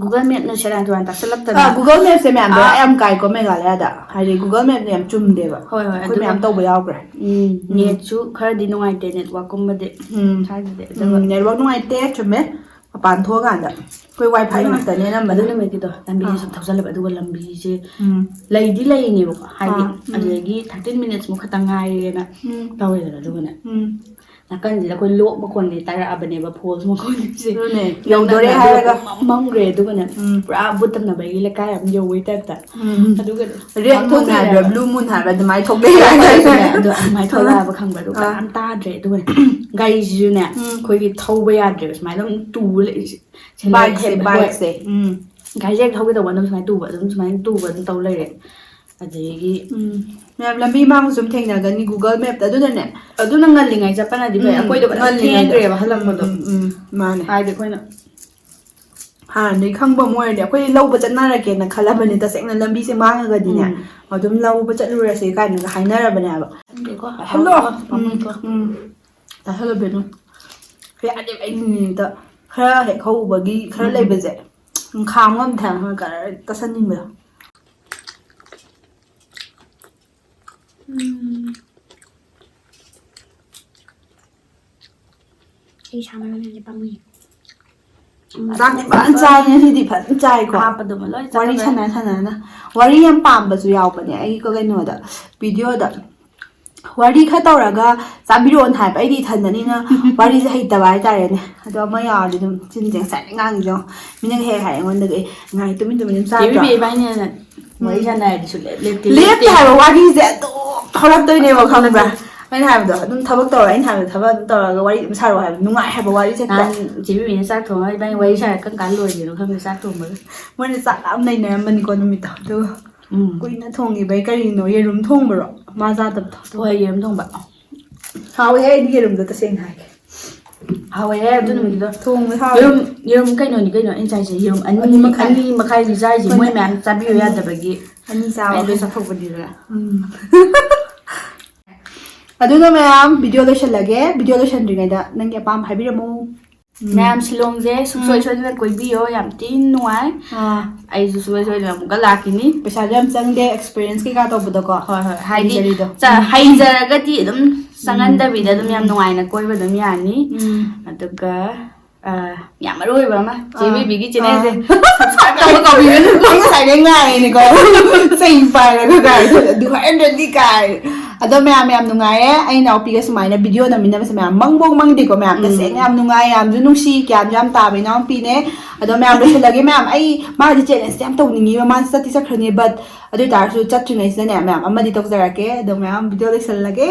ꯒꯨꯒꯜ ꯃꯦꯞꯅ ꯁꯦꯔꯥꯟ ꯇꯨꯔꯥꯟ ꯇꯥꯛꯁꯜꯂꯛꯇꯅ꯫ ꯑꯥ, ꯒꯨꯒꯜ ꯃꯦꯞꯁꯦ ꯃꯌꯥꯝꯗ ꯑꯥ꯫ ꯌꯥꯝ ꯀꯥꯏꯀꯣ ꯃꯦꯘꯥꯂꯌꯥꯗ꯫ ꯍꯥꯏꯗꯤ ꯒꯨꯒꯜ ꯃꯦꯞꯅ ꯌꯥꯝ ꯆꯨꯝꯗꯦꯕ꯫ ꯍꯣꯏ, ꯍꯣꯏ, ꯑꯩꯈꯣꯏ ꯑꯗꯨꯒ ꯃꯌꯥꯝ ꯇꯧꯕ ꯌꯥꯎꯈ꯭ꯔꯦ꯫ ꯎꯝ, ꯅꯦꯠꯁꯨ ꯈꯔꯗꯤ ꯅꯨꯡꯉꯥꯏꯇꯦ, ꯅꯦꯠꯋꯥꯛꯀꯨꯝꯕꯗꯤ ꯎꯝ꯫ ꯁ꯭ꯋꯥꯏꯗꯗꯤ꯫ ꯎꯝ, ꯑꯗꯨꯒ ꯅꯦꯠꯋꯥꯛ ꯅꯨꯡꯉꯥꯏꯇꯦ, ꯆꯨꯝꯃꯦ꯫ ꯃꯄꯥꯟ ꯊꯣꯛꯑꯀꯥꯟꯗ ꯑꯩꯈꯣꯏ ꯋꯥꯏ ꯐꯥꯏ ꯑꯗꯨꯅ- ꯉꯥꯛꯇꯅꯦ ꯑꯗꯨ ꯑꯅꯝꯕꯅ꯫ ꯅꯨꯃꯤꯠꯀꯤꯗꯣ ꯂꯝꯕꯤꯁꯦ ꯑꯥ꯫ ꯁꯨꯝ ꯊꯧꯖꯜꯂꯕ, ꯑꯗꯨꯒ ꯂꯝꯕꯤꯁꯦ ꯎꯝ꯫ ꯂꯩꯗꯤ ꯂꯩꯔꯤꯅꯦꯕꯀꯣ, ꯍꯥꯏꯗꯤ ꯑꯥ, ꯎꯝ꯫ ꯑꯗꯨꯗꯒꯤ ꯊꯥꯔꯇꯤꯟ ꯃꯤꯅꯠꯁꯃꯨꯛ ꯈꯛꯇꯪ ꯉꯥꯏꯔꯦꯅ ꯎꯝ꯫ ꯇꯧꯔꯦꯗꯅ꯫ ꯑꯗꯨꯒꯅꯦ ꯎꯝ꯫ ꯅꯥꯀꯟꯁꯤꯗ ꯑꯩꯈꯣꯏ ꯂꯣꯛ ꯃꯈꯣꯟꯗꯤ ꯇꯥꯔꯛꯑꯕꯅꯦꯕ, ꯐꯣꯜꯁ ꯃꯈꯣꯟꯁꯦ꯫ ꯑꯗꯨꯅꯦ, ꯅꯪ ꯌꯧꯗꯣꯔꯦ ꯅꯪ ꯍꯥꯏꯔꯒ꯫ ꯄꯨꯡꯃꯝ ꯃꯝꯈ꯭ꯔꯦ꯫ ꯑꯗꯨꯒꯅꯦ ꯎꯝ꯫ ꯄꯨꯔꯥ ꯚꯨꯠ ꯇꯝꯅꯕꯒꯤ ꯂꯩꯀꯥꯏ ꯑꯃ ꯌꯧꯕꯩ ꯇꯥꯏꯞꯇ꯫ ꯎꯝ꯫ ꯑꯗꯨꯒ ꯔꯦꯗ ꯃꯨꯟ ꯍꯥꯏꯕ꯭ꯔꯥ, ꯉꯥꯎꯊꯣꯛꯈ꯭ꯔꯦꯕ꯫ ꯕ꯭ꯂꯨ ꯃꯨꯟ ꯍꯥꯏꯕ꯭ꯔꯥ, ꯑꯗꯨꯃꯥꯏꯅ ꯍꯣꯏ, ꯍꯣꯏ, ꯊꯣꯛꯂꯛꯑꯦ꯫ ꯑꯗꯨꯃꯥꯏꯅ ꯊꯣꯛꯂꯛꯑꯕ ꯈꯪꯕ꯭ꯔꯥ? ꯑꯗꯨ ꯑꯥ꯫ ꯀꯅꯥꯝ ꯇꯥꯗ꯭ꯔꯦ꯫ ꯑꯗꯨꯒꯅꯦ ꯒꯥꯔꯤꯁꯤꯁꯨꯅꯦ ꯎꯝ꯫ ꯑꯩꯈꯣꯏꯒꯤ ꯊꯧꯕ ꯌꯥꯗ꯭ꯔꯦꯕ, ꯁꯨꯃꯥꯏꯅ ꯑꯗꯨꯝ ꯇꯨꯔ ꯂꯩ-, ꯁꯦꯟꯗꯜ ꯕꯥꯏꯛꯁꯦ, ꯍꯦꯟ-, ꯍꯣꯏ꯫ ꯕꯥꯏꯛꯁꯦ꯫ ꯎꯝ꯫ ꯒꯥꯔꯤꯁꯦ ꯍꯦꯛ ꯊꯧꯒꯦ ꯇꯧꯕ ꯑꯗꯨꯝ ꯁꯨꯃꯥꯏꯅ ꯇꯨꯕ, ꯑꯗꯨꯝ ꯁꯨꯃꯥꯏꯅ ꯇꯨꯕ ꯑꯗꯨꯝ ꯇꯧ ꯂꯩꯔꯦ꯫ ꯑꯗꯒꯤ ꯎꯝ꯫ ꯃꯌꯥꯝ ꯂꯝꯕꯤ ꯃꯥꯡꯕꯁꯨ ꯑꯗꯨꯝ ꯊꯦꯡꯅꯒꯅꯤ Google Mapꯇ꯫ ꯑꯗꯨꯅꯅꯦ꯫ ꯑꯗꯨꯅ ꯉꯜꯂꯤꯉꯩ ꯆꯠꯄꯅꯗꯤ ꯐꯩ꯫ ꯎꯝ, ꯑꯩꯈꯣꯏꯗꯣ ꯈꯤꯇꯪ ꯉꯜꯂꯤꯉꯩꯗ꯫ ꯊꯦꯡꯈ꯭ꯔꯦꯕ ꯍꯜꯂꯛꯄꯗꯣ꯫ ꯎꯝ, ꯎꯝ, ꯎꯝ, ꯃꯥꯅꯦ꯫ ꯍꯥꯏꯗꯤ ꯑꯩꯈꯣꯏꯅ ꯍꯥꯟꯅꯗꯒꯤ ꯈꯪꯕ ꯑꯃ ꯑꯣꯏꯔꯗꯤ ꯑꯩꯈꯣꯏ ꯂꯧꯕ ꯆꯠꯅꯔꯒꯦꯅ ꯈꯜꯂꯕꯅꯦ꯫ ꯇꯁꯦꯡꯅ ꯂꯝꯕꯤꯁꯦ ꯃꯥꯡꯉꯒꯗꯤꯅꯦ, ꯎꯝ꯫ ꯑꯗꯨꯝ ꯂꯧꯕ ꯆꯠꯂꯨꯔꯁꯦ ꯀꯥꯏꯅꯒ ꯍꯥꯏꯅꯔꯕꯅꯦ ꯍꯥꯏꯕ꯫ ꯈꯪꯗꯦꯀꯣ, ꯍꯜꯂꯣ꯫ ꯍꯥꯎꯕꯀꯣ, ꯎꯝ, ꯄꯥꯝꯃꯨꯏꯀꯣ꯫ ꯎꯝ꯫ ꯇꯥꯁꯜꯂꯣ ꯕꯦꯅꯨ꯫ ꯌꯥꯗꯦꯕ ꯑꯩ ꯅꯨꯃꯤꯠꯇ ꯈꯔ ꯍꯦꯛ ꯍꯧꯕꯒꯤ ꯈꯔ ꯎꯝ꯫ ꯂꯩꯕꯁꯦ꯫ ꯎꯝ, ꯈꯥꯝ ꯉꯝꯗꯦ ꯍꯥꯏꯕ, ꯈꯔ ꯇꯥꯁꯟꯅꯤꯡꯕꯗꯣ꯫ ꯎꯝ꯫ ꯑꯩ ꯁꯥ ꯃꯔꯣꯏ ꯃꯌꯥꯝꯁꯦ ꯄꯥꯝꯃꯨꯏ꯫ ꯆꯥꯛꯇꯤ ꯐꯖꯅ ꯆꯥꯏ ꯉꯁꯤꯗꯤ, ꯐꯖꯅ ꯆꯥꯏꯀꯣ꯫ ꯍꯥꯞꯄꯗꯨꯃ ꯂꯣꯏ ꯋꯥꯔꯤ ꯆꯠꯈ꯭ꯔꯦ꯫ ꯁꯥꯟꯅ ꯁꯥꯟꯅꯅ ꯋꯥꯔꯤ ꯌꯥꯝ ꯄꯥꯝꯕꯁꯨ ꯌꯥꯎꯕꯅꯦ ꯑꯩ ꯀꯩꯅꯣꯗ, ꯚꯤꯗꯤꯑꯣꯗ꯫ ꯋꯥꯔꯤ ꯈꯔ ꯇꯧꯔꯒ ꯆꯥꯕꯤꯔꯛꯑꯣꯅ ꯍꯥꯏꯕ, ꯑꯩꯗꯤ ꯏꯊꯟꯗꯅꯤꯅ ꯋꯥꯔꯤꯁꯦ ꯍꯩꯇꯕ ꯍꯥꯏꯇꯥꯔꯦꯅꯦ꯫ ꯑꯗꯣ ꯑꯃ ꯌꯥꯎꯔꯗꯤ ꯑꯗꯨꯝ ꯆꯤꯟꯁꯦ ꯉꯁꯥꯏꯗꯩ ꯉꯥꯡꯉꯤꯁꯦ ꯌꯦꯡꯉꯣ꯫ ꯃꯤꯅꯒ ꯍꯦꯛ ꯍꯥꯏ ꯑꯩꯉꯣꯟꯗꯒꯤ, "ꯉꯥꯏ ꯇꯨꯃꯤꯟ ꯇꯨꯃꯤꯟ ꯑꯗꯨꯝ ꯆꯥꯗ꯭ꯔꯣ?" ꯆꯦꯕꯤꯕꯤ ꯏꯕꯥꯅꯤꯅ ꯋꯥꯔꯤ ꯁꯥꯟꯅꯔꯗꯤ ꯁꯨꯡꯂꯦꯞ ꯂꯦꯞꯇꯦ꯫ ꯂꯦꯞꯇꯦ ꯍꯥꯏꯕ, ꯋꯥꯔꯤꯁꯦ ꯑꯗꯨꯝ ꯊꯣꯛꯂꯛꯇꯣꯏꯅꯦꯕ, ꯈꯪꯕ꯭ꯔꯥ? ꯑꯩꯅ ꯍꯥꯏꯕꯗꯣ ꯑꯗꯨꯝ ꯊꯕꯛ ꯇꯧꯔ, ꯑꯩꯅ ꯍꯥꯏꯕꯗꯣ ꯊꯕꯛ ꯑꯗꯨꯝ ꯇꯧꯔꯒ ꯋꯥꯔꯤ ꯑꯗꯨꯝ ꯁꯥꯔꯛꯑꯣ ꯍꯥꯏꯕ, ꯅꯨꯡꯉꯥꯏ ꯍꯥꯏꯕ ꯋꯥꯔꯤꯁꯦ ꯍꯦꯛꯇ꯫ ꯅꯍꯥꯟ ꯆꯦꯕꯤꯕꯤꯅ ꯆꯥꯛ ꯊꯣꯡꯉꯒ ꯏꯕꯥꯅꯤ ꯋꯥꯔꯤ ꯁꯥꯟꯅꯔ ꯀꯔꯝ ꯀꯥꯟꯗ ꯂꯣꯏꯗꯣꯏꯅꯣ ꯈꯪꯗꯦ ꯆꯥꯛ ꯊꯣꯡꯕꯒ꯫ ꯃꯣꯏꯅ ꯆꯥꯛ ꯌꯥꯝ ꯅꯩꯅꯔꯝꯕꯅꯤꯀꯣ ꯅꯨꯃꯤꯠꯇꯣ꯫ ꯑꯗꯨꯒ ꯎꯝ꯫ ꯀꯨꯏꯅ ꯊꯣꯡꯉꯤꯕꯩ ꯀꯔꯤꯅꯣ, ꯌꯦꯔꯨꯝ ꯊꯣꯡꯕꯔꯣ? ꯃꯥ ꯆꯥꯗꯕꯗꯣ꯫ ꯍꯣꯏ, ꯌꯦꯔꯨꯝ ꯊꯣꯡꯕ꯫ ꯍꯥꯎꯋꯦ, ꯑꯩꯗꯤ ꯌꯦꯔꯨꯝꯗꯣ ꯇꯁꯦꯡꯅ ꯍꯥꯏꯒꯦ꯫ ꯍꯥꯎꯋꯦ ꯑꯗꯨ ꯅꯨꯃꯤꯠꯀꯤꯗꯣ꯫ ꯊꯣꯡꯕ ꯍꯥꯎꯋꯦ꯫ ꯌꯦꯔꯨꯝ, ꯌꯦꯔꯨꯝ ꯀꯩꯅꯣꯅꯤ ꯀꯩꯅꯣ ꯑꯩꯅ ꯆꯥꯏꯁꯦ꯫ ꯌꯦꯔꯨꯝ ꯑꯅꯤ, ꯑꯅꯤ ꯃꯈꯥꯏ꯫ ꯑꯅꯤ ꯃꯈꯥꯏꯅꯤ ꯆꯥꯏꯁꯦ꯫ ꯃꯣꯏ ꯍꯣꯏꯅꯦ꯫ ꯃꯌꯥꯝ ꯆꯥꯕꯤꯌꯨ ꯑꯅꯤ꯫ ꯌꯥꯗꯕꯒꯤ ꯑꯅꯤ ꯆꯥꯕ ꯑꯩ ꯂꯣꯏ ꯑꯩꯈꯣꯏ꯫ ꯆꯥꯊꯣꯛꯄꯅꯤꯗꯅ꯫ ꯎꯝ꯫ ꯑꯗꯨꯅ ꯃꯌꯥꯝ, ꯚꯤꯗꯤꯑꯣ ꯂꯣꯏꯁꯤꯜꯂꯒꯦ꯫ ꯚꯤꯗꯤꯑꯣ ꯂꯣꯏꯁꯤꯟꯗ꯭ꯔꯤꯉꯩꯗ ꯅꯪꯒꯤ ꯑꯄꯥꯝꯕ ꯍꯥꯏꯕꯤꯔꯝꯃꯨ꯫ ꯃꯌꯥꯝ ꯁꯤꯂꯣꯡꯁꯦ ꯁꯨꯡꯁꯣꯏ ꯁꯣꯏꯗꯅ ꯀꯣꯏꯕꯤꯌꯣ, ꯌꯥꯝ ꯊꯤꯅ ꯅꯨꯡꯉꯥꯏ꯫ ꯑꯥ, ꯑꯩꯁꯨ ꯁꯨꯡꯁꯣꯏ ꯁꯣꯏꯗꯅ ꯑꯃꯨꯛꯀ ꯂꯥꯛꯈꯤꯅꯤ꯫ ꯄꯩꯁꯥꯁꯨ ꯌꯥꯝ ꯆꯪꯗꯦ, ꯑꯦꯛꯁꯄꯤꯔꯤꯌꯦꯟꯁ ꯀꯩꯀꯥ ꯇꯧꯕꯗꯀꯣ꯫ ꯍꯣꯏ ꯍꯣꯏ, ꯍꯥꯏꯗꯤ ꯍꯩꯖꯔꯤꯗꯣ꯫ ꯆ- ꯍꯩꯖꯔꯒꯗꯤ ꯑꯗꯨꯝ ꯆꯪꯍꯟꯗꯕꯤꯗ ꯑꯗꯨꯝ ꯌꯥꯝ ꯅꯨꯡꯉꯥꯏꯅ ꯀꯣꯏꯕ ꯑꯗꯨꯝ ꯌꯥꯅꯤ꯫ ꯎꯝ꯫ ꯑꯗꯨꯒ ꯑ, ꯌꯥꯝ ꯃꯔꯨ ꯑꯣꯏꯕ ꯑꯃ, ꯆꯦ ꯑꯥ꯫ ꯕꯤꯕꯤꯒꯤ ꯆꯦꯅꯦꯜꯁꯦ ꯑꯥ꯫ ꯁꯕꯁꯀ꯭ꯔꯥꯏꯕ ꯇꯧꯕ ꯀꯥꯎꯕꯤꯒꯅꯨ꯫ ꯑꯩ ꯉꯁꯥꯏꯗꯩ ꯉꯥꯏꯔꯤꯅꯤꯀꯣ꯫ ꯆꯩ ꯄꯥꯏꯔꯒ ꯀꯥꯏ, ꯑꯗꯨ ꯍꯥꯏꯔꯝꯗ꯭ꯔꯗꯤ ꯀꯥꯏ꯫ ꯑꯗꯣ ꯃꯌꯥꯝ, ꯌꯥꯝ ꯅꯨꯡꯉꯥꯏꯌꯦ꯫ ꯑꯩ ꯏꯅꯥꯎꯄꯤꯒ ꯁꯨꯃꯥꯏꯅ ꯚꯤꯗꯤꯑꯣ ꯅꯝꯃꯤꯟꯅꯕꯁꯦ ꯃꯌꯥꯝ ꯃꯪꯕꯧ ꯃꯪꯗꯦꯀꯣ ꯃꯌꯥꯝ꯫ ꯎꯝ꯫ ꯇꯁꯦꯡꯅ ꯌꯥꯝ ꯅꯨꯡꯉꯥꯏ, ꯌꯥꯝꯁꯨ ꯅꯨꯡꯁꯤ, ꯒ꯭ꯌꯥꯟꯁꯨ ꯌꯥꯝ ꯇꯥꯕ ꯏꯅꯥꯎꯄꯤꯅꯦ꯫ ꯑꯗꯣ ꯃꯌꯥꯝ ꯂꯣꯏꯁꯤꯜꯂꯒꯦ ꯃꯌꯥꯝ꯫ ꯑꯩ, ꯃꯥꯗꯤ ꯆꯦꯂꯦꯟꯖꯇꯤ ꯌꯥꯝ ꯇꯧꯅꯤꯡꯉꯤꯕ, ꯃꯥꯁꯦ ꯆꯠꯇꯤ ꯆꯠꯈ꯭ꯔꯅꯤ, but ꯑꯗꯨ ꯑꯣꯏꯇꯥꯔꯁꯨ ꯆꯠꯇ꯭ꯔꯤꯉꯩꯁꯤꯗꯅꯦ ꯃꯌꯥꯝ ꯑꯃꯗꯤ ꯇꯧꯖꯔꯛꯀꯦ꯫ ꯑꯗꯣ ꯃꯌꯥꯝ ꯚꯤꯗꯤꯑꯣ ꯂꯣꯏꯁꯤꯜꯂꯒꯦ꯫